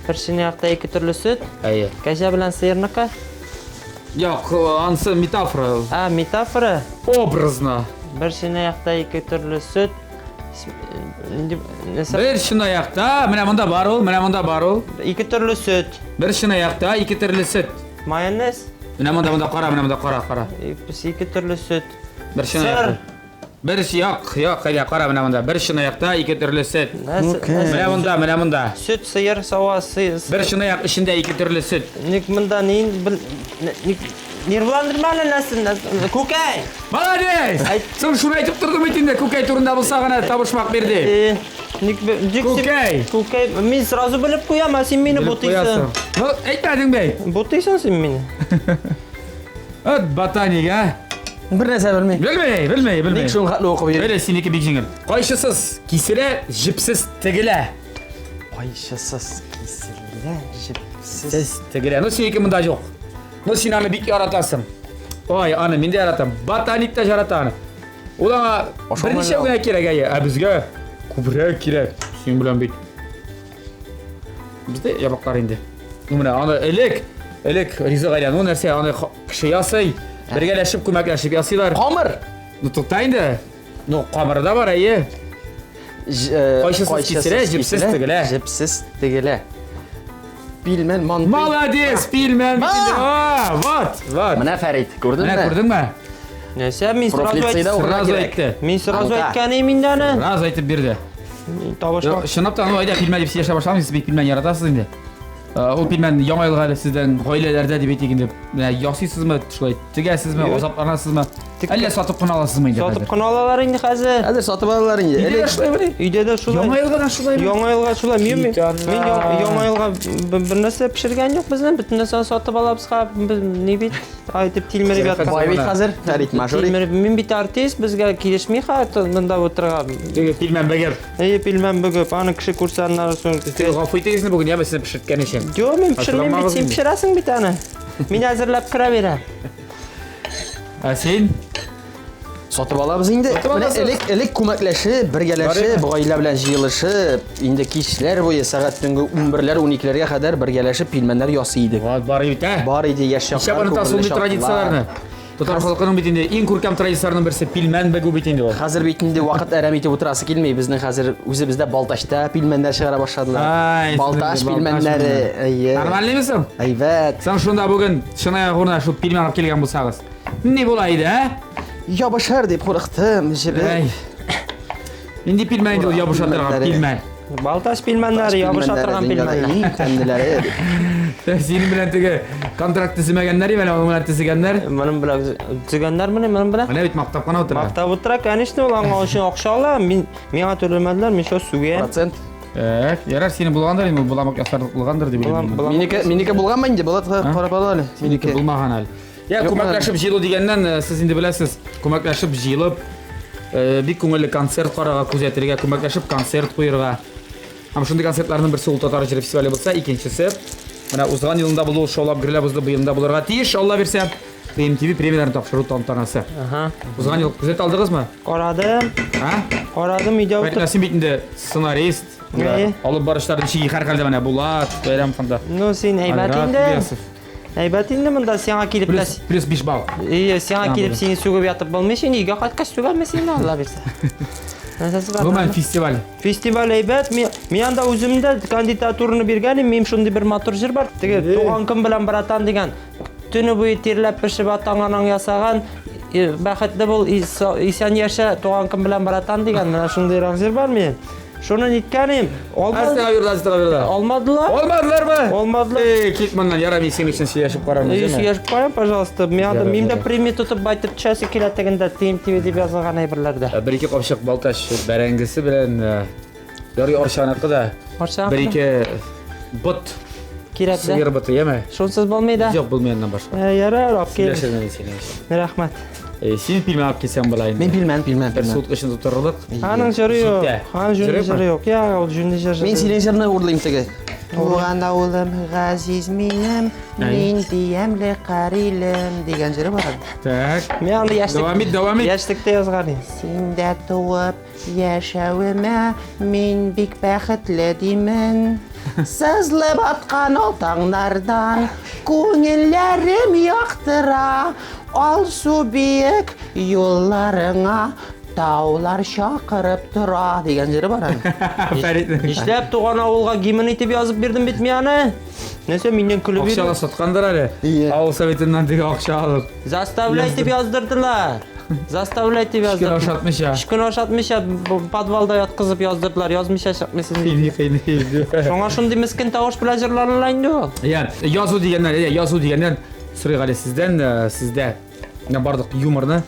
Бер чынаякта ике төрле сөт.
Әйе.
Кәҗә белән сыерныкы.
Юк, ансы метафора.
А, метафора.
Образно.
Бер чынаякта ике төрле сөт. Нәрсә?
Бер чынаякта, менә монда бар ул, менә монда бар ул.
Ике төрле сөт.
Бер чынаякта ике төрле сөт.
Майонез.
Менә монда, монда кара, менә монда кара, кара.
Ике төрле сөт.
Бер чынаякта. Бер як, як, әйдә, кара менә монда. Бер чынаякта ике төрле сөт. Менә монда, менә монда.
Сөт, сыер, сава, сыер.
Бер чынаяк эчендә ике төрле сөт.
Ник монда ни бел ник. Нервландырма әле нәрсә, күкәй!
Молодец! Соң шуны әйтеп тордым бит инде, күкәй турында булса гына табышмак бирде.
Э, ник ник
Күкәй!
Күкәй, мин сразу белеп куям, ә син мине бутыйсың.
Ну, әйтмәдең бит.
Бутыйсың син мине.
От ботаник, а?
Бер нәрсә белми.
Белми, белми, белми.
Ник шул хәтле укып йөри?
Белә, синеке бик җиңел. Кайчысыз киселә, җепсез тегелә.
Кайчысыз киселә, җепсез.
Сез тегелә. Ну, синеке монда юк. Ну, син аны бик яратасың. Ой, аны мин дә яратам. Ботаник та ярата аны. Ул аңа берничә генә кирәк, әйе. Ә безгә күбрәк кирәк. Синең белән бит. Бездә ябыклар инде. Ну, менә аны элек, элек ризык әйләнү нәрсә, аны кеше ясый, бергәләшеп, күмәкләшеп ясыйлар.
Камыр!
Ну, тукта инде. Ну, камыры да бар, әйе. Кайчысыз киселә, җепсез тегелә.
Җепсез тегелә. Пилмән, мантый.
Молодец, пилмән. А, вот, вот.
Менә Фәрит, күрдеңме?
Менә күрдеңме?
Нәрсә, мин сразу
Профлицейда укырга
Сразу
кирәк.
әйтте.
Мин сразу
Анка.
әйткән идем инде аны.
Сразу әйтеп бирде.
Табышмак.
Чынлап та, ну, әйдә, пилмән дип сөйләшә башламыйсыз, сез бит пилмән яратасыз инде. Ул пилмән яңа елга әле сездән гаиләләрдә дип әйтик инде. Менә ясыйсызмы, шулай тегәсезме,
Юк.
азапланасызмы?
Тек-
Әллә сатып кына аласызмы инде
Сатып
хәзер?
кына алалар инде хәзер.
Хәзер сатып алалар инде.
Өйдә дә
Элек
шулаймыни?
Өйдә дә шулай.
Яңа елга да шулаймы?
Яңа елга шулай. Мин мин
Кит ана.
мин яңа елга бер нәрсә пешергән юк безнең. Бөтен нәрсәне сатып алабыз ха. Без ни бит әйтеп тилмереп яткан.
бай бит хәзер, Фәрит мажорик.
Тилмереп. Мин бит артист, безгә килешми ха монда утырырга.
Теге пилмән бөгеп.
Әйе, пилмән бөгеп, аны кеше күрсә аннары соң.
Теге гафу итегез инде бүген, яме сезне пешерткән өчен.
Юк, мин пешермим бит,
Ачуланмагыз
син
инде.
пешерәсең бит аны. Мин әзерләп керә бирәм.
Ә син?
Сатып алабыз инде.
Сатып
Менә
аласыз.
элек элек күмәкләшеп, бергәләшеп, гаилә белән җыелышып, инде кичләр буе сәгать төнге 11-ләр, 12-ләргә кадәр бергәләшеп пилмәннәр ясый идек.
Вот бар бит, ә?
Бар иде яшь
Ничә
чаклар,
онытасың
күңелле
шундый
чаклар.
традицияләрне? Татар халкының бит инде иң күркәм традицияләренең берсе пилмән бөгү бит инде ул.
Хәзер бит инде вакыт әрәм итеп утырасы килми. Безнең хәзер үзебездә Балтачта пилмәннәр чыгара башладылар.
Ай,
Балтач
сезнең
пилмәннәре, әйе.
Нормальныймы соң?
Әйбәт.
Соң шунда бүген чынаяк урынына шул пилмән алып килгән булсагыз. Ни була иде, ә?
Ябышыр дип курыктым, җебе.
Әй. Нинди пилмән инде ул ябыша торган пилмән?
Балтач пилмәннәре, ябыша торган пилмәннәр.
Иң тәмлеләре.
Синең белән теге контракт төземәгәннәр, имән аның белән төзегәннәр.
Моның белән төзегәннәр менә, моның белән.
Менә бит мактап кына утыра.
Мактап утыра, конечно, ул аңа өчен акча ала. Мин миңа түләмәделәр, мин шул сүгәм.
Процент.
Так, ярар, синең булгандыр инде, буламык ясарлык булгандыр дип уйлыйм.
Булам-
Минеке, минеке булганмы инде? Булат карап ал әле.
Синеке булмаган әле. Я,
Юк,
күмәкләшеп җыелу дигәннән, сез инде беләсез, күмәкләшеп җыелып, бик күңелле концерт карарга, күзәтергә, күмәкләшеп концерт куерга. Һәм шундый концертларның берсе ул Татар җыры фестивале булса, икенчесе менә узган елында булды ул шаулап гөрләп узды, быелында булырга тиеш, Алла бирсә. TMTV премияләрен тапшыру тантанасы.
Ага.
Узган ел күзәтә алдыгызмы?
Карадым,
А?
карадым, өйдә
Фәрит
утырып.
Нәсим бит инде сценарист.
Әйе.
Алып барышлар ничек һәрхәлдә менә Булат, Бәйрәм фонда.
Ну, син әйбәт
Айрат
инде.
Ильясов.
Әйбәт инде монда сиңа килеп тә.
Плюс, плюс 5 балл.
Ие, сиңа
А,
килеп
булды.
сине сүгеп ятып булмый, син өйгә кайткач сүгәме сине, Алла бирсә. Нәрсәсе бар?
Гомумән фестиваль.
Фестиваль әйбәт. Мин, мин анда үзем дә кандидатураны биргән идем. Минем шундый бер матур җыр бар. Теге туган көн белән братан дигән. Төне буе тирләп пешеп атаң анаң ясаган. Бәхетле бул, исән яшә, туган көн белән братан дигән. Менә шундыйрак җыр бар минем. Шуны ниткән идем. Алмадылар.
Астагфирулла, астагфирулла.
Алмадылар.
Алмадылармы?
Алмадылар.
Эй, кит моннан, ярамый синең өчен сөйләшеп карармын.
Эй,
җәме?
сөйләшеп карам, пожалуйста. Мин анда
Ярар,
мин дә
ярар.
премия тотып байтып төшәсе килә тегендә TMTV дип язылган әйберләрдә.
Бер ике капчык Балтач бәрәңгесе белән ярый арчаныкы да.
Арчаныкы
Бер ике бот,
Кирәк дә.
сыер боты, яме?
Шунсыз булмый да.
Юк, булмый аннан башка.
Ярар, алып кил.
Сөйләшермен синең өчен.
Рәхмәт.
Син пилмән алып килсәң була инде.
Мин пилмән, пилмән,
Бер
пилмән.
суыткычны тутырырлык.
Аның җыры юк.
Җитә.
Аның
Җыры
җүнле
юкмы?
җыры юк. Я, ул җүнле җыр.
Мин синең җырны урлыйм теге.
Туган авылым, газиз минем, нинди ямьле карилем дигән җыры бар.
Так.
Мин аны яшьлек.
Дәвам ит, дәвам ит.
Яшьлектә язган идем. Синдә туып яшәвемә мин бик бәхетле димен. Сызлып аткан ал таңнардан күңелләрем яктыра. Алсу биек юлларыңа таулар чакырып тора
дигән җыры бар аның.
Фәрит.
Нишләп туган авылга гимн итеп язып бирдем бит мин аны? Нәрсә миннән көлеп
Акча
йөри?
саткандыр әле.
Ие.
Авыл советыннан теге акча алып.
Заставлять дип яздырдылар. Заставлять дип
Көн
яздырдылар.
ашатмыйча.
Өч көн ашатмыйча подвалда яткызып яздырдылар. Язмыйча чыкмыйсың дип.
Кыйный, кыйный.
Шуңа шундый мескен тавыш белән җырланыла инде ул.
Я, язу дигәннән, я, язу дигәннән Сорыйк әле сездән, э, сездә менә барлык юморны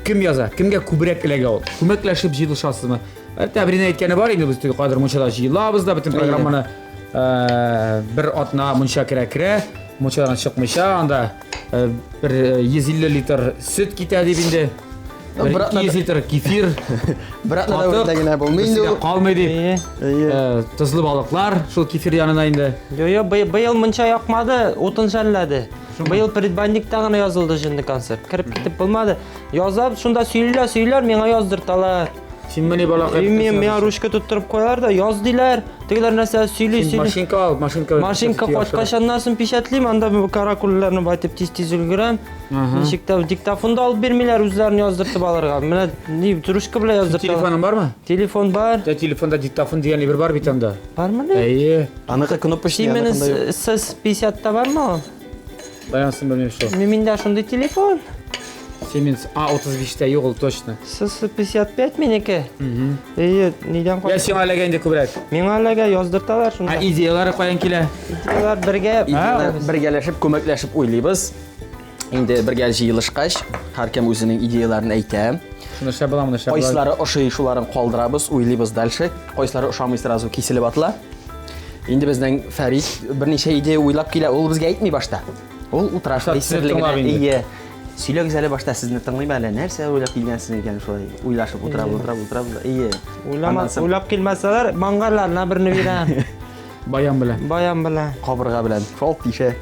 кем яза? Кемгә күбрәк эләгә ул? Күмәкләшеп җыелышасызмы? Әлбәттә, Әбринең әйткәне бар инде, без теге кадер мунчада җыелабыз да, бөтен программаны э, бер атна мунча керә-керә, мунчадан чыкмыйча, анда э, бер 150 литр сөт китә дип инде.
Ну,
Бер
бер атна-
200 литр кефир.
Бер атна дәверендә генә булмый инде
берсе дә
ул.
Калмый дип.
Әйе.
Әйе.
Э, Тозлы балыклар шул кефир янына инде.
Йо, йо, быел мунча якмады, утын шәлләде. Быел предбанникта гына язылды җенле концерт. Кереп китеп булмады. Язап, шунда сөйлиләр, сөйлиләр, миңа яздырталар.
Син менә балакай.
И мин миңа ручка тоттырып куялар да, яз диләр. Тегеләр нәрсә сөйли,
Син
сөйли.
машинка ал, машинка.
Машинка кайткач аннан соң печатьлим, анда бу каракульләрне байтып тиз-тиз өлгерәм. Ничек тә диктофон да алып бирмиләр үзләрен яздыртып алырга. Менә ни ручка белән яздырталар.
Телефоның бармы?
Телефон бар.
Дә телефонда диктофон дигән әйбер бар бит анда.
Бармы ни?
Әйе.
Аныкы кнопочный,
Siemens
аныкында юк.
S50 та бармы ул?
Баянсын белмим шул.
Миндә шундый телефон.
Siemens A35-тә юк ул точно.
S55 минеке. Әйе, нидән
Я сиңа эләгә инде күбрәк.
Миңа эләгә яздырталар
Ә
шунда.
идеялары каян килә?
Идеялар бергә
Идеялар бергәләшеп, күмәкләшеп уйлыйбыз. Инде бергә җыелышкач, һәркем үзенең идеяларын әйтә.
Шуны эшләп була, моны эшләп була.
Кайсылары ошый, шуларын калдырабыз, уйлыйбыз дальше. Кайсылары ошамый, сразу киселеп атыла. Инде безнең Фәрит берничә идея уйлап килә, ул безгә әйтми башта. Ул утыра шулай
Сезне
серле генә.
тыңлап инде.
Ие. Сөйләгез әле башта, сезне тыңлыйм әле. Нәрсә уйлап килгәнсез икән шулай? Уйлашып утырабыз, утырабыз, утырабыз. Ие.
Уйлама,
Аннан соң
уйлап килмәсәләр, маңгайларына берне бирәм.
Баян белән.
Баян белән.
Кабырга белән шалт тишә.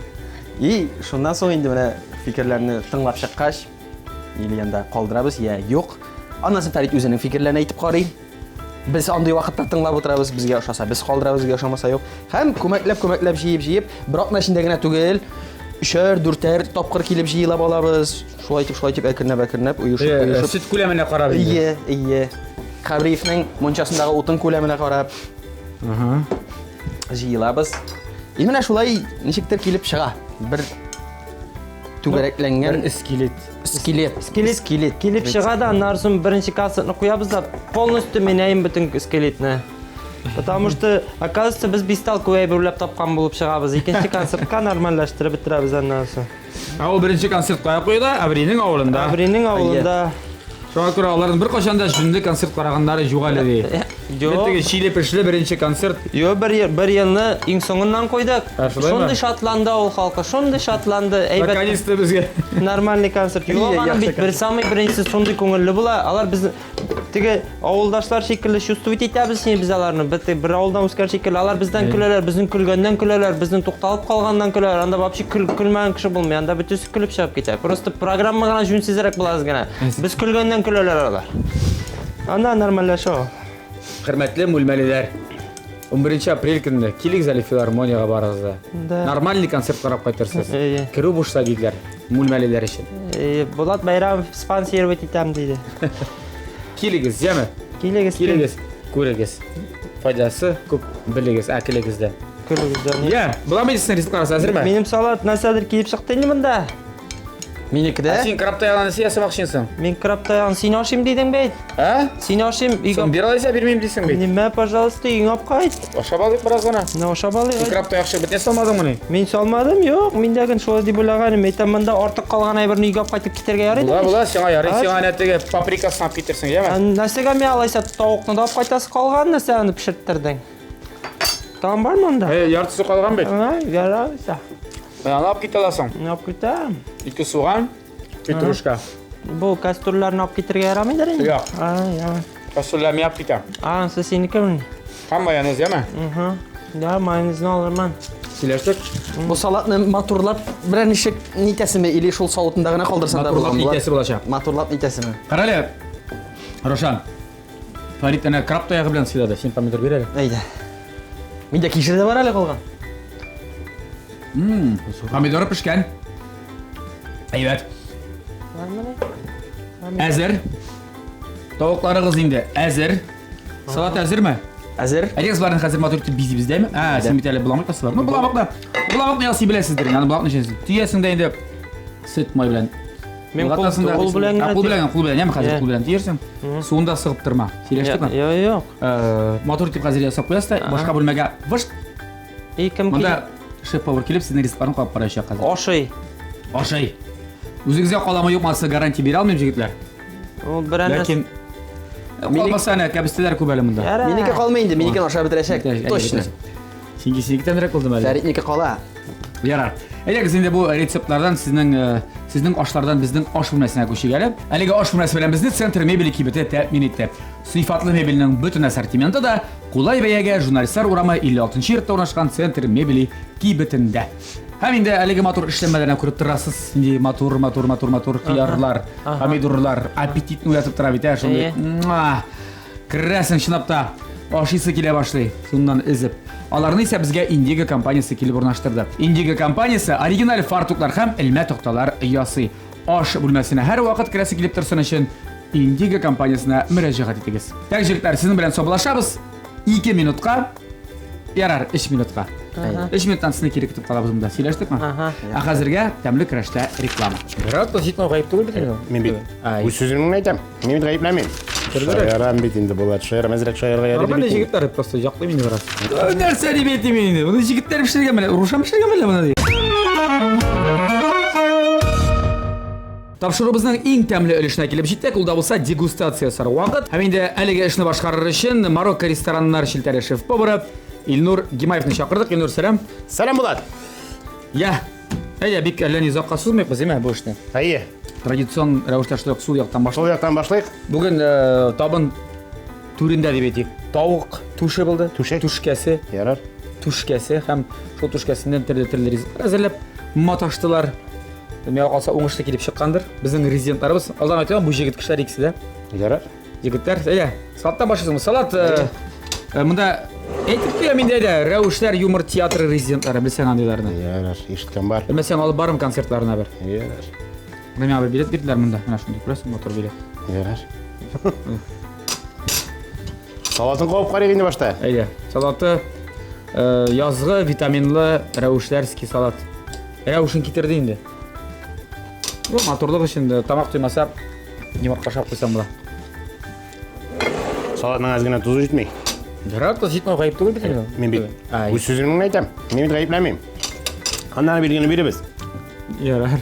И шуннан соң инде менә фикерләрне тыңлап чыккач, или анда калдырабыз, я юк. Аннан соң Фәрит үзенең фикерләрен әйтеп карый. Без андый вакытта тыңлап утырабыз, безгә ошаса, без калдырабыз, безгә ошамаса юк. Һәм күмәкләп-күмәкләп җыеп-җыеп, бер атна эчендә генә түгел, өчәр, дүртәр тапкыр килеп җыелап алабыз. Шулай итеп, шулай итеп әкренләп-әкренләп оешып,
Э,
оешып.
Сөт күләменә карап инде.
Ие, ие. Хәбриевнең мунчасындагы утын күләменә карап
Ага.
җыелабыз. И менә шулай ничектер килеп чыга. Бер түгәрәкләнгән
Бер скелет.
скелет.
Скелет.
Скелет.
Килеп чыга да, аннан соң беренче концертны куябыз да, полностью меняем бөтен скелетны. Потому что, оказывается, без бестолковый әйбер уйлап тапкан булып чыгабыз. Икенче концертка нормальләштереп бетерәбез аннан соң.
Ә ул беренче концерт кая куела? Әбринең авылында.
Әбринең авылында.
Шуңа күрә аларның беркайчан да җүнле концерт караганнары юк әле ди.
Юк.
Теге чиле пешле беренче концерт.
Йо, бер, бер елны иң соңыннан куйдык.
Ә, шулаймы?
Шундый шатланды авыл халкы, шундый шатланды. Әйбәт.
Наконец-то безгә.
Нормальный концерт. Юк,
Ие,
аның
яхшы
бит бер самый беренче шундый күңелле була. Алар без теге авылдашлар шикелле чувствовать итәбез инде без аларны. Без бер авылдан үскән шикелле. Алар бездән көләләр, безнең көлгәннән көләләр, безнең тукталып калганнан көләләр. Анда вообще көл, көлмәгән кеше булмый. Анда бөтенесе көлеп чыгып китә. Просто программа гына җүнсезрәк була аз гына. Без көлгәннән көләләр алар. Анда нормальләшә ул.
Хөрмәтле мүлмәлеләр. 11 апрель көнне килегез әле филармониягә барыгыз да.
Да.
Нормальный концерт карап кайтырсыз.
Әйе.
Керү бушлай диделәр мүлмәлеләр өчен.
Булат Байрамов спонсировать итәм диде.
Килегез, яме?
Килегез,
Килегез, күрегез. Файдасы күп белегез, әкелегездә.
Күрегез.
Я, була медицина ризыклары әзерме?
Минем салат нәрсәдер килеп чыкты инде монда.
Минеке дә.
Ә син краб таягын ясамакчы инсең?
Мин краб таягын син ашыйм дидең бит.
Ә?
Син ашыйм, өйгә.
Соң бир алайса бирмим дисең бит.
Нимә, пожалуйста, өйгә алып кайт.
Ашап алыйк бераз гына.
Менә ашап алыйк.
Син краб таяк чыгып бетә салмадыңмыни?
Мин салмадым, юк. Мин дә ген шулай дип уйлаган идем. Әйтәм, монда артык калган әйберне өйгә алып кайтып китәргә ярый.
Була, була, сиңа ярый.
А?
Сиңа әнә теге паприкасын алып китерсең, яме?
Нәрсәгә мин алайса тавыкны да алып кайтасы калган, нәрсә аны пешерттердең? Тагын бармы анда?
Э, яртысы калган бит.
А, ярайса.
Менә аны алып китә аласың.
Мин алып китәм.
Ике суган, петрушка.
Бу кастрюльләрне алып китәргә ярамыйдыр инде?
Юк.
А, ярый.
Кастрюльләрне мин алып китәм.
А, анысы синекеме?
Һәм майонез, яме?
Угу. Да, майонезны алырмын.
Сөйләштек.
Бу салатны матурлап берәр ничек нитәсеме или шул савытында гына калдырсаң да
Матурлап
булган була.
нитәсе булачак.
Матурлап нитәсеме?
Карале, Рошан. Фарид әнә краб таягы белән сыйлады. Син помидор бир әле.
Әйдә. Миндә кишер дә бар әле калган.
Помидоры пешкән. Әйбәт.
Бармыни?
Әзер. Тавыкларыгыз инде әзер. Салат әзерме?
Әзер.
Әйдәгез боларны хәзер матур итеп бизибез дәме? А, син бит әле боламык бар. Ну, боламыкны. Боламыкны ясый беләсездер инде. Аны боламыкны эчәсең. Төясең дә инде сөт май белән.
Мин кул-
Болгатасың да.
кул белән
А,
генә
кул белән, кул белән, яме хәзер
Иә.
кул белән төярсең. Суын да сыгып торма. Сөйләштекме?
Юк, юк.
Э, матур итеп хәзер ясап куясыз да, башка бүлмәгә вышт.
И кем
Монда шеф-повар килеп сезнең ризыкларны карап караячак хәзер.
Ашый.
Ашый. Үзегезгә каламы юкмы анысы гарантия бирә алмыйм, җегетләр.
Ул берәр
Ләкин калмаса әнә кәбестәләр күп әле монда.
Минеке калмый инде, минекен ашап бетерәчәк. Точно.
Синеке синеке тәмлерәк булдымы әле?
Фәритнеке кала.
Ярар. Әйдәгез инде бу рецептлардан сезнең э, сезнең ашлардан безнең аш бүлмәсенә күчик әле. Әлеге аш бүлмәсе белән безне Центр мебели кибете тәэмин итте. Сыйфатлы мебельнең бөтен ассортименты да кулай бәягә Журналистлар урамы 56 йортта урнашкан Центр мебели кибетендә. Һәм инде әлеге матур эшләнмәләрне күреп торасыз. Нинди матур, матур, матур, матур кыярлар, помидорлар, аппетитны уятып тора бит, ә шундый. Муа! Керәсең чынлап та ашыйсы килә башлый, шуннан өзеп. Аларны исә безгә Индиго компаниясе килеп урнаштырды. Индиго компаниясе оригиналь фартуклар һәм элмә такталар ясый. Аш бүлмәсенә һәрвакыт керәсе килеп торсын өчен Индиго компаниясенә мөрәҗәгать итегез. Так, җегетләр, сезнең белән саубуллашабыз. 2 минутка. Ярар, 3 минутка. 3 минуттан сезне кире көтеп калабыз монда. Сөйләштекме? Ә хәзергә тәмле көрәштә реклама. Бераз да җитмәү гаеп түгел бит инде.
Мин бит үз сүземне әйтәм. Мин бит гаепләмим. Шаярам бит инде Булат. Шаярам, әзрәк шаярга ярый
Нормальный
бит инде.
җегетләр просто яклыйм инде бераз. Нәрсә дип әйтим инде? Моны җегетләр пешергән менә, Рушан пешергән әллә моны ди. Тапшыруыбызның иң тәмле өлешенә килеп җиттек. Ул да булса дегустация ясар вакыт. Һәм инде әлеге эшне башкарыр өчен Марокко рестораннар челтәре шеф-повары Илнур Гимаевны чакырдык. Илнур, сәлам.
Сәлам, Булат.
Я. Әйдә, бик әллә ни озакка сузмыйк без, әйме, бу эшне.
Әйе.
Традицион рәвештә шулай ук сул яктан
Шул
башлыйк.
яктан башлыйк.
Бүген э, табын түрендә дип әйтик. Тавык түше булды.
Түше.
Түшкәсе.
Ярар.
Түшкәсе һәм шул түшкәсеннән төрле-төрле ризыклар әзерләп маташтылар. Миңа калса уңышлы килеп чыккандыр. Безнең резидентларыбыз, алдан әйтәм, бу җегет кешеләр икесе дә.
Ярар.
Егетләр, әйдә, салаттан башлыйсыңмы? Салат, э, э, монда әйтеп куям инде, әйдә, Рәвешләр юмор театры резидентлары, белсәң андыйларны.
Ярар, ишеткән бар.
Белмәсәң, алып барым концертларына бер.
Ярар.
Менә миңа бер билет бирделәр монда. Менә шундый, күрәсең, матур билет.
Ярар. Салатын кабып карыйк инде башта.
Әйдә, салаты э, язгы витаминлы рәвешләрский салат. Рәвешен китерде инде. Бу матурлык өчен дә тамак туймаса, йомырка ашап куйсаң була.
Салатның әз генә тузы җитми.
Ярар, тоз җитмәү гаеп түгел бит инде.
Мин бит
Ай.
үз сүземне әйтәм. Мин бит гаепләмим. Аннары билгене биребез.
Ярар.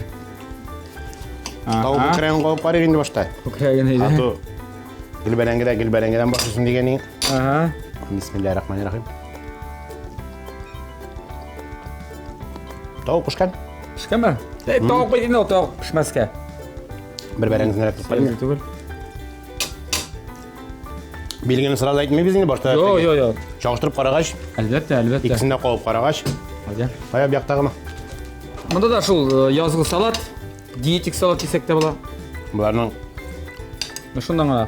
Тавык күкрәген кабып карыйк инде башта.
Күкрәген әйдә.
А то гел бәрәңгедә, гел бәрәңгедән башлыйсың дигән ни.
Ага.
Бисмиллаһир-рахманир-рахим. Тавык пешкән.
Пешкәнме? Эй, тавык бит инде ул тавык пешмәскә.
Бер бәрәңгесен рәтләп
Сәер түгел.
Билгене сразу әйтмибез инде башта.
Йо, йо, йо.
Чагыштырып карагач,
Әлбәттә, әлбәттә.
икесен дә кабып карагач,
Әйдә.
кая бу яктагымы?
Монда да шул э, язгы салат, диетик салат дисәк тә була.
Боларның
Ну шуннан гына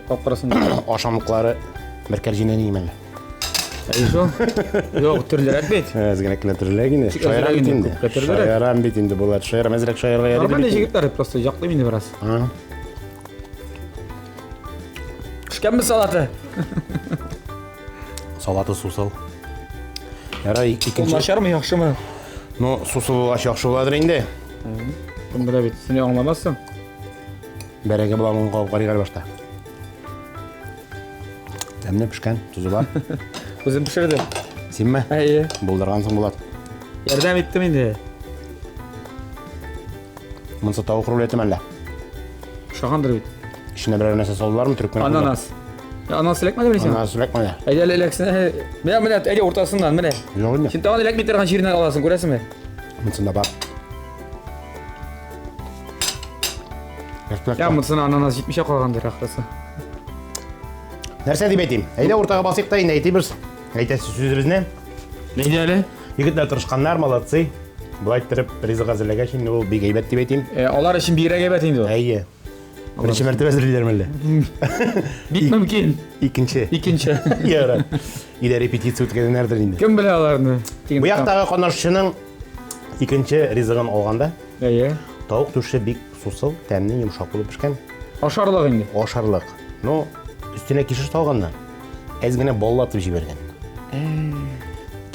кабып карасын.
ашамлыклары бер кәрҗинә ни әллә?
Әйе шул. Юк, төрлерәк бит.
Әз генә кенә төрлерәк инде.
Әзрәк
Шаярам бит
инде,
инде.
күпкә төрлерәк.
Шаярам бит инде Булат. Шаярам, әзрәк шаярга ярый
Нормальный
бит инде.
җегетләр просто яклыйм инде бераз.
А.
Пешкәнме салаты?
Салаты сусыл. Ярай,
Ул
икенче.
начармы, яхшымы?
Ну, сусыл булгач яхшы буладыр инде.
Кем белә бит, син аңламассың.
Бәрәңге боламыгын кабып карыйк әле башта. Тәмле пешкән, тузы бар.
Үзем пешердем.
Синме?
Әйе.
Булдыргансың, Булат.
Ярдәм иттем инде.
Монысы тавык рулеты мәллә?
Ошагандыр бит.
Эченә берәр нәрсә салдылармы, төрекмән?
Ананас. Я, Ананас эләкмәдеме сиңа?
Ананас эләкмәде.
Әйдә әле эләксен. Менә, менә, әйдә уртасыннан, менә.
Юк инде.
Син тагын эләкми торган җиреннән аласың, күрәсеңме?
Монысында бар.
Я, монысына ананас җитмичә калгандыр, ахрысы.
Нәрсә дип әйтим? Әйдә уртага басыйк та инде әйтибез. Әйтәсе сүзебезне.
Әйдә әле.
Егетләр тырышканнар, молодцы. Болай иттереп ризык әзерләгәч инде ул бик әйбәт дип әйтим.
Э, алар өчен бигрәк әйбәт инде ул.
Әйе. Беренче мәртәбә әзерлиләр мәллә?
Бик мөмкин.
Икенче.
Икенче.
Ярар. Өйдә репетиция үткәргәннәрдер инде.
Кем белә аларны?
Бу яктагы катнашучының икенче ризыгын алганда,
Әйе.
тавык түше бик сусыл, тәмле, йомшак булып пешкән.
Ашарлык инде.
Ашарлык. Но өстенә кишер салганнар. Әз генә баллатып җибәргән.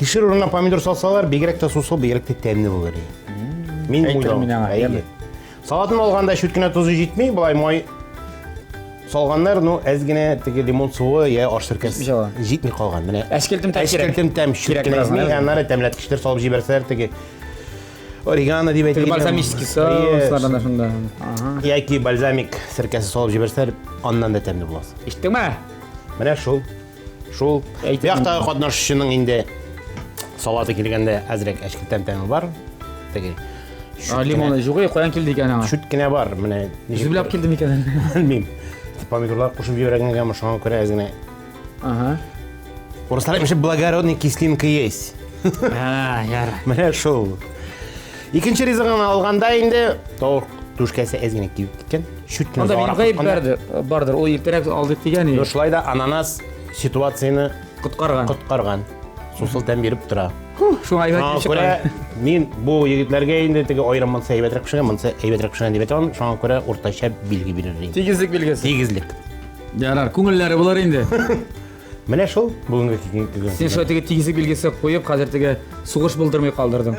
Кишер урынына помидор салсалар, бигрәк тә сусыл, бигрәк тә тәмле булыр иде. Мин
Әйтермен
уйлавым.
мин аңа,
Әйе.
яме.
Салатын алганда чүт кенә тозы җитми, болай май салганнар, ну әз генә теге лимон суы я аш серкәсе
Җитми калган.
җитми калган. Менә
Әчкелтем тәм кирәк.
Әчкелтем тәм чүт
Кирәк
кенә
бераз,
җитми,
әйе.
аннары тәмләткечләр салып җибәрсәләр теге. Орегано дип
Теге
әйтик.
бальзамический соуслардан да шунда. Ага.
Яки бальзамик серкәсе салып җибәрсәләр, аннан да тәмле буласы.
Ишеттеңме?
Менә шул. Шул.
Әйтеп
Бу яктагы катнашучының инде салаты килгәндә әзрәк әчкелтем тәме бар. Теге
А, лимоны юк, каян килде икән аңа?
чүт кенә бар. Менә
Үзе беләп килде микән?
Белмим. Помидорлар кушып җибәргәнгәме, шуңа күрә әз генә.
Ага.
Урыслар әйтмешли, благородный кислинка есть.
А, яра.
Менә шул. Икенче ризыгын алганда инде тавык түшкәсе әз генә кибеп киткән. Чүт кенә
Анда минем
зарак
гаеп
тоткан.
бардыр, бардыр. Ул иртәрәк алдык дигән
Но
иде.
шулай да ананас ситуацияне
Коткарган.
коткарган. Сусыл тәм биреп тора.
Шуңа әйбәт
Шуңа
килеп
күрә
чыккан.
мин бу егетләргә инде теге аерым монысы әйбәтрәк пешергән, монысы әйбәтрәк пешергән дип әйтә алмыйм. Шуңа күрә уртача билге бирер идем.
Тигезлек билгесе.
Тигезлек.
Ярар, күңелләре булыр инде.
Менә шул бүгенге көн.
Син шулай теге тигезлек билгесе куеп, хәзер теге сугыш булдырмый калдырдың.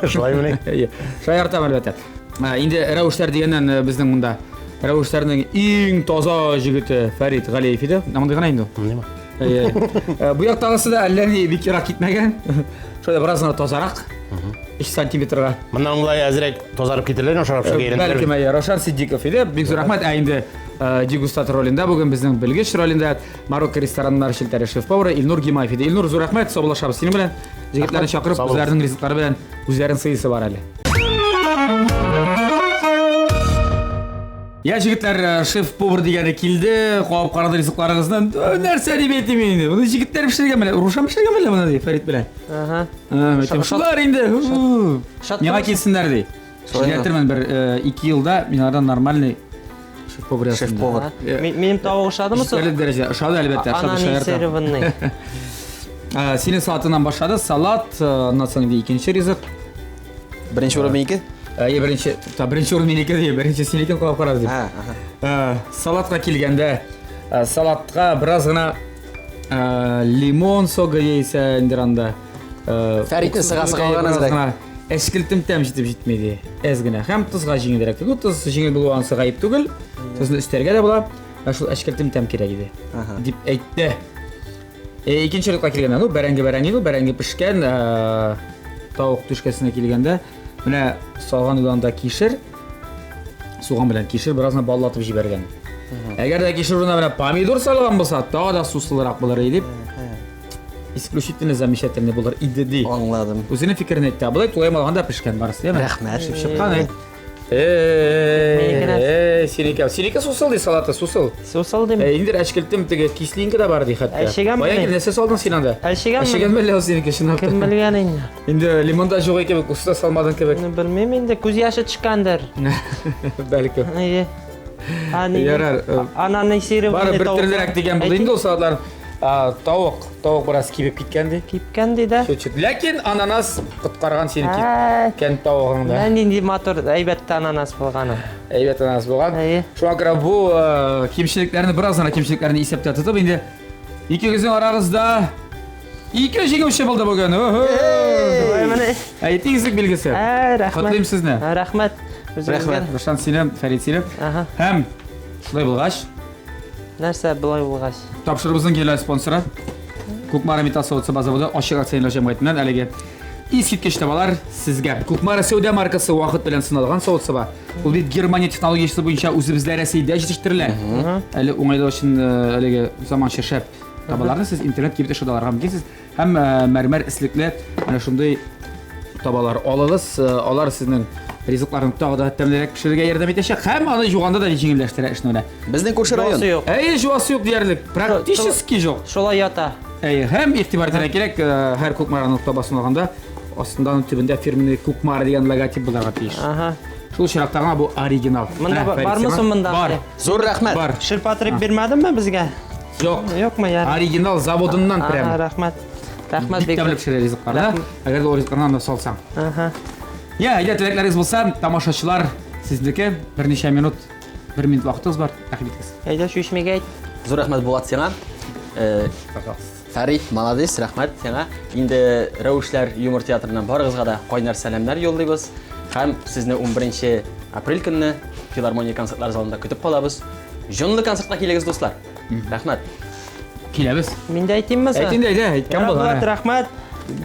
Шулай менә.
Әйе. Шаяртам әлбәттә. Ә, Инде рәвешләр дигәннән э, безнең монда рәвешләрнең иң таза җегете Фәрит Галиев иде. Менә Мондый гына инде ул.
Нима?
Әйе. Э, Бу яктагысы да әллә ни бик ерак китмәгән. Шулай да бераз гына тазарак. 3 сантиметрга.
Моннан болай әзрәк тазарып китерләр, ашарып шуга өйрәнделәр.
Бәлкем әйе, Рошан Сиддиков иде. Бик зур рәхмәт. Ә инде э, дегустатор ролендә бүген безнең белгеч ролендә Марокко рестораннар челтәре шеф-повары Илнур Гимаев иде. Илнур, зур рәхмәт. Саубуллашабыз синең белән. Җегетләрне чакырып,
Сау булыгыз.
үзләренең ризыклары белән үзләрен сыйсы бар әле. Я, җегетләр, э, шеф-повар дигәне килде, кабып карады ризыкларыгызны. Э, Нәрсә дип әйтим инде? Моны җегетләр пешергән менә, Рушан пешергән менә моны ди, Фәрит белән.
Ага.
Э, әйтәм, Шулар инде. һу.
Шат
Миңа килсеннәр ди.
Шулай ма?
Шиләтермен бер э, ике елда мин алардан нормальный шеф-повар ясыйм.
Шеф-повар.
Э,
Минем тавык ошадымы соң?
Җитәрлек дәрәҗәдә. Ошады әлбәттә, ошады шаяртам.
Анонизированный.
Э, Синең салатыннан башлады, салат, э, аннан соң инде икенче ризык.
Беренче урын минеке?
Э, беренче, та беренче урын минеке ди, беренче синекен кабып карады дип.
Һа, аһа.
Э, Салатка килгәндә, э, салатка бераз гына э, лимон согы яисә инде анда. э,
Фәритне
уксус
сыгасы
согы
калган
бераз
әзрәк.
гына Әчкелтем тәм җитеп җитми ди. Әз генә. Һәм тозга җиңелрәк. Ну, тоз җиңел булу анысы гаеп түгел. Тозны өстәргә дә була. Ә шул әчкелтем тәм кирәк иде.
Аһа.
Дип әйтте. Э, икенче ризыкка килгәндә, ну, бәрәңге бәрәңге, ну, бәрәңге пешкән, э, тавык түшкәсенә килгәндә, менә салган иде анда кишер, суган белән кишер бераз гына баллатып җибәргән. Әгәр дә кишер урынына менә помидор салган булса, тагы да сусылрак булыр иде дип, исключительно замечательный булыр иде ди.
Аңладым.
Үзенең фикерен әйтте. Ә Болай тулаем алганда пешкән барысы, яме?
Рәхмәт.
Пешеп чыккан, әй. Эй, синеке. Синеке сусыл ди салаты, сусыл.
Сусыл дим.
Э, инде әчкелтем теге кислинка да бар ди хәтта.
Әчегәнме
Баян
ни?
нәрсә салдың син анда?
Әчегәнме?
Әчегәнме әллә ул синеке чынлап та?
Кем белгән инде?
Инде лимон да юк кебек, усы да салмадың кебек.
Ну, белмим инде, күз яше төшкәндер.
Бәлкем.
Әйе. А, ни-
Ярар, э,
Анонизированный
Бары бер
тавык.
төрлерәк дигән булды инде ул салатлар. А, Тавык, тавык бераз кибеп киткән ди.
Кипкән ди дә.
Чуть-чуть. Ләкин ананас коткарган сине
Ә,
киткән тавыгыңда.
Менә нинди матур, әйбәт тә ананас булганы.
Әйбәт ананас булган.
Әйе.
Шуңа күрә бу э, кимчелекләрне бераз гына кимчелекләрне исәптә тотып инде икегезнең арагызда ике җиңүче булды бүген. Үһү!
Ой, менә.
Әй, тигезлек билгесе.
Ә, рәхмәт.
Котлыйм сезне.
Ә, Рәхмәт. Үзегезгә.
Рәхмәт.
Рушан сине, Фәрит сине.
Аһа.
Һәм шулай булгач,
Нәрсә болай булгач?
Тапшыруыбызның генераль спонсоры Кукмара металл савыт-саба заводы ачык акционерлар җәмгыятеннән әлеге искиткеч табалар сезгә. Кукмара сәүдә маркасы вакыт белән сыналган савыт-саба. Ул бит Германия технологиясе буенча үзебездә Рәсәйдә җитештерелә. Әле уңайлы өчен э, әлеге заманча шәп табаларны сез интернет кибете аша да алырга мөмкинсез. Һәм э, мәрмәр эслекле менә шундый табалар алыгыз. Э, Алар сезнең ризыкларны тагы да тәмлерәк пешерергә ярдәм итәчәк һәм аны юганда да җиңелләштерә эшне менә.
Безнең күрше район.
Жуасы юк.
Әйе, жуасы юк диярлек. Практически юк.
Шулай ята.
Әйе, һәм игътибар итәргә кирәк, э, һәр Кукмараның табасын алганда астында аның төбендә фирменный Кукмара дигән логотип булырга тиеш.
Аһа.
Шул очракта гына бу оригинал.
Монда
Менә,
ба-
Фәрит,
бармы
сиңа-
соң монда?
Бар.
Зур рәхмәт.
Бар.
Ширпотреб бирмәдеңме безгә?
Юк.
Юкмы, ярар?
Оригинал заводыннан
Аһа,
прям.
рәхмәт. Рәхмәт
Бик
бик.
тәмле пешерә ризыкларны.
Рәхмәт.
Әгәр дә ул ризыкларны анда салсаң.
Аһа.
Я, әгәр теләкләрегез булса, тамашачылар сезнеке. Берничә минут, бер минут вакытыгыз бар. Рәхим итегез.
Әйдә, чишмәгә әйт.
Зур рәхмәт Булат сиңа. Э,
Пожалуйста.
Фәрит, молодец, рәхмәт сиңа. Инде Рәвешләр юмор театрыннан барыгызга да кайнар сәламнәр юллыйбыз. Һәм сезне 11 апрель көнне филармония концертлар залында көтеп калабыз. Җанлы концертка килегез, дуслар. Рәхмәт.
Киләбез.
Мин дә әйтимме соң?
Әйт инде, әйдә, әйткән бул.
Рәхмәт, рәхмәт.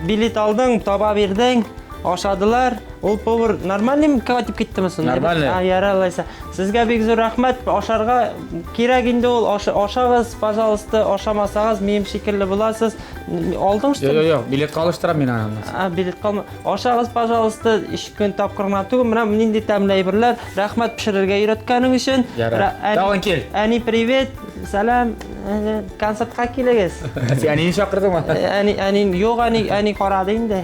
Билет алдың, таба бирдең. Ашадылар. Ул повар нормальный кайтып киттеме соң?
Нормальный.
А, ярар алайса. Сезгә бик зур рәхмәт. Ашарга кирәк инде ул. Ашагыз, пожалуйста, ашамасагыз, минем шикелле буласыз. Алдың что
ли? Юк, юк, билетка алыштырам мин аны.
А, билетка алма. Ашагыз, пожалуйста, өч көн тапкыр гына түгел. Менә нинди тәмле әйберләр. Рәхмәт пешерергә өйрәткәнең өчен.
Ярар. Тагын кил.
Әни, привет. Сәлам. Концертка килегез.
Син әнине чакырдыңмы?
Әни, әни, юк, әни, әни карады инде.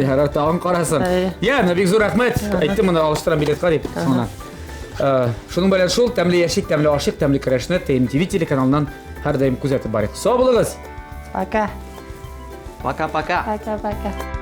Ярар, тагын карасын. Я, менә бик зур рәхмәт. Әйттем моны алыштырам билетка дип. Соңыннан. Шуның белән шул тәмле яшик, тәмле ашык, тәмле көрәшне ТМТВ телеканалыннан һәрдаим күзәтеп барыйк. Сау булыгыз.
Пока.
Пока-пока.
Пока-пока.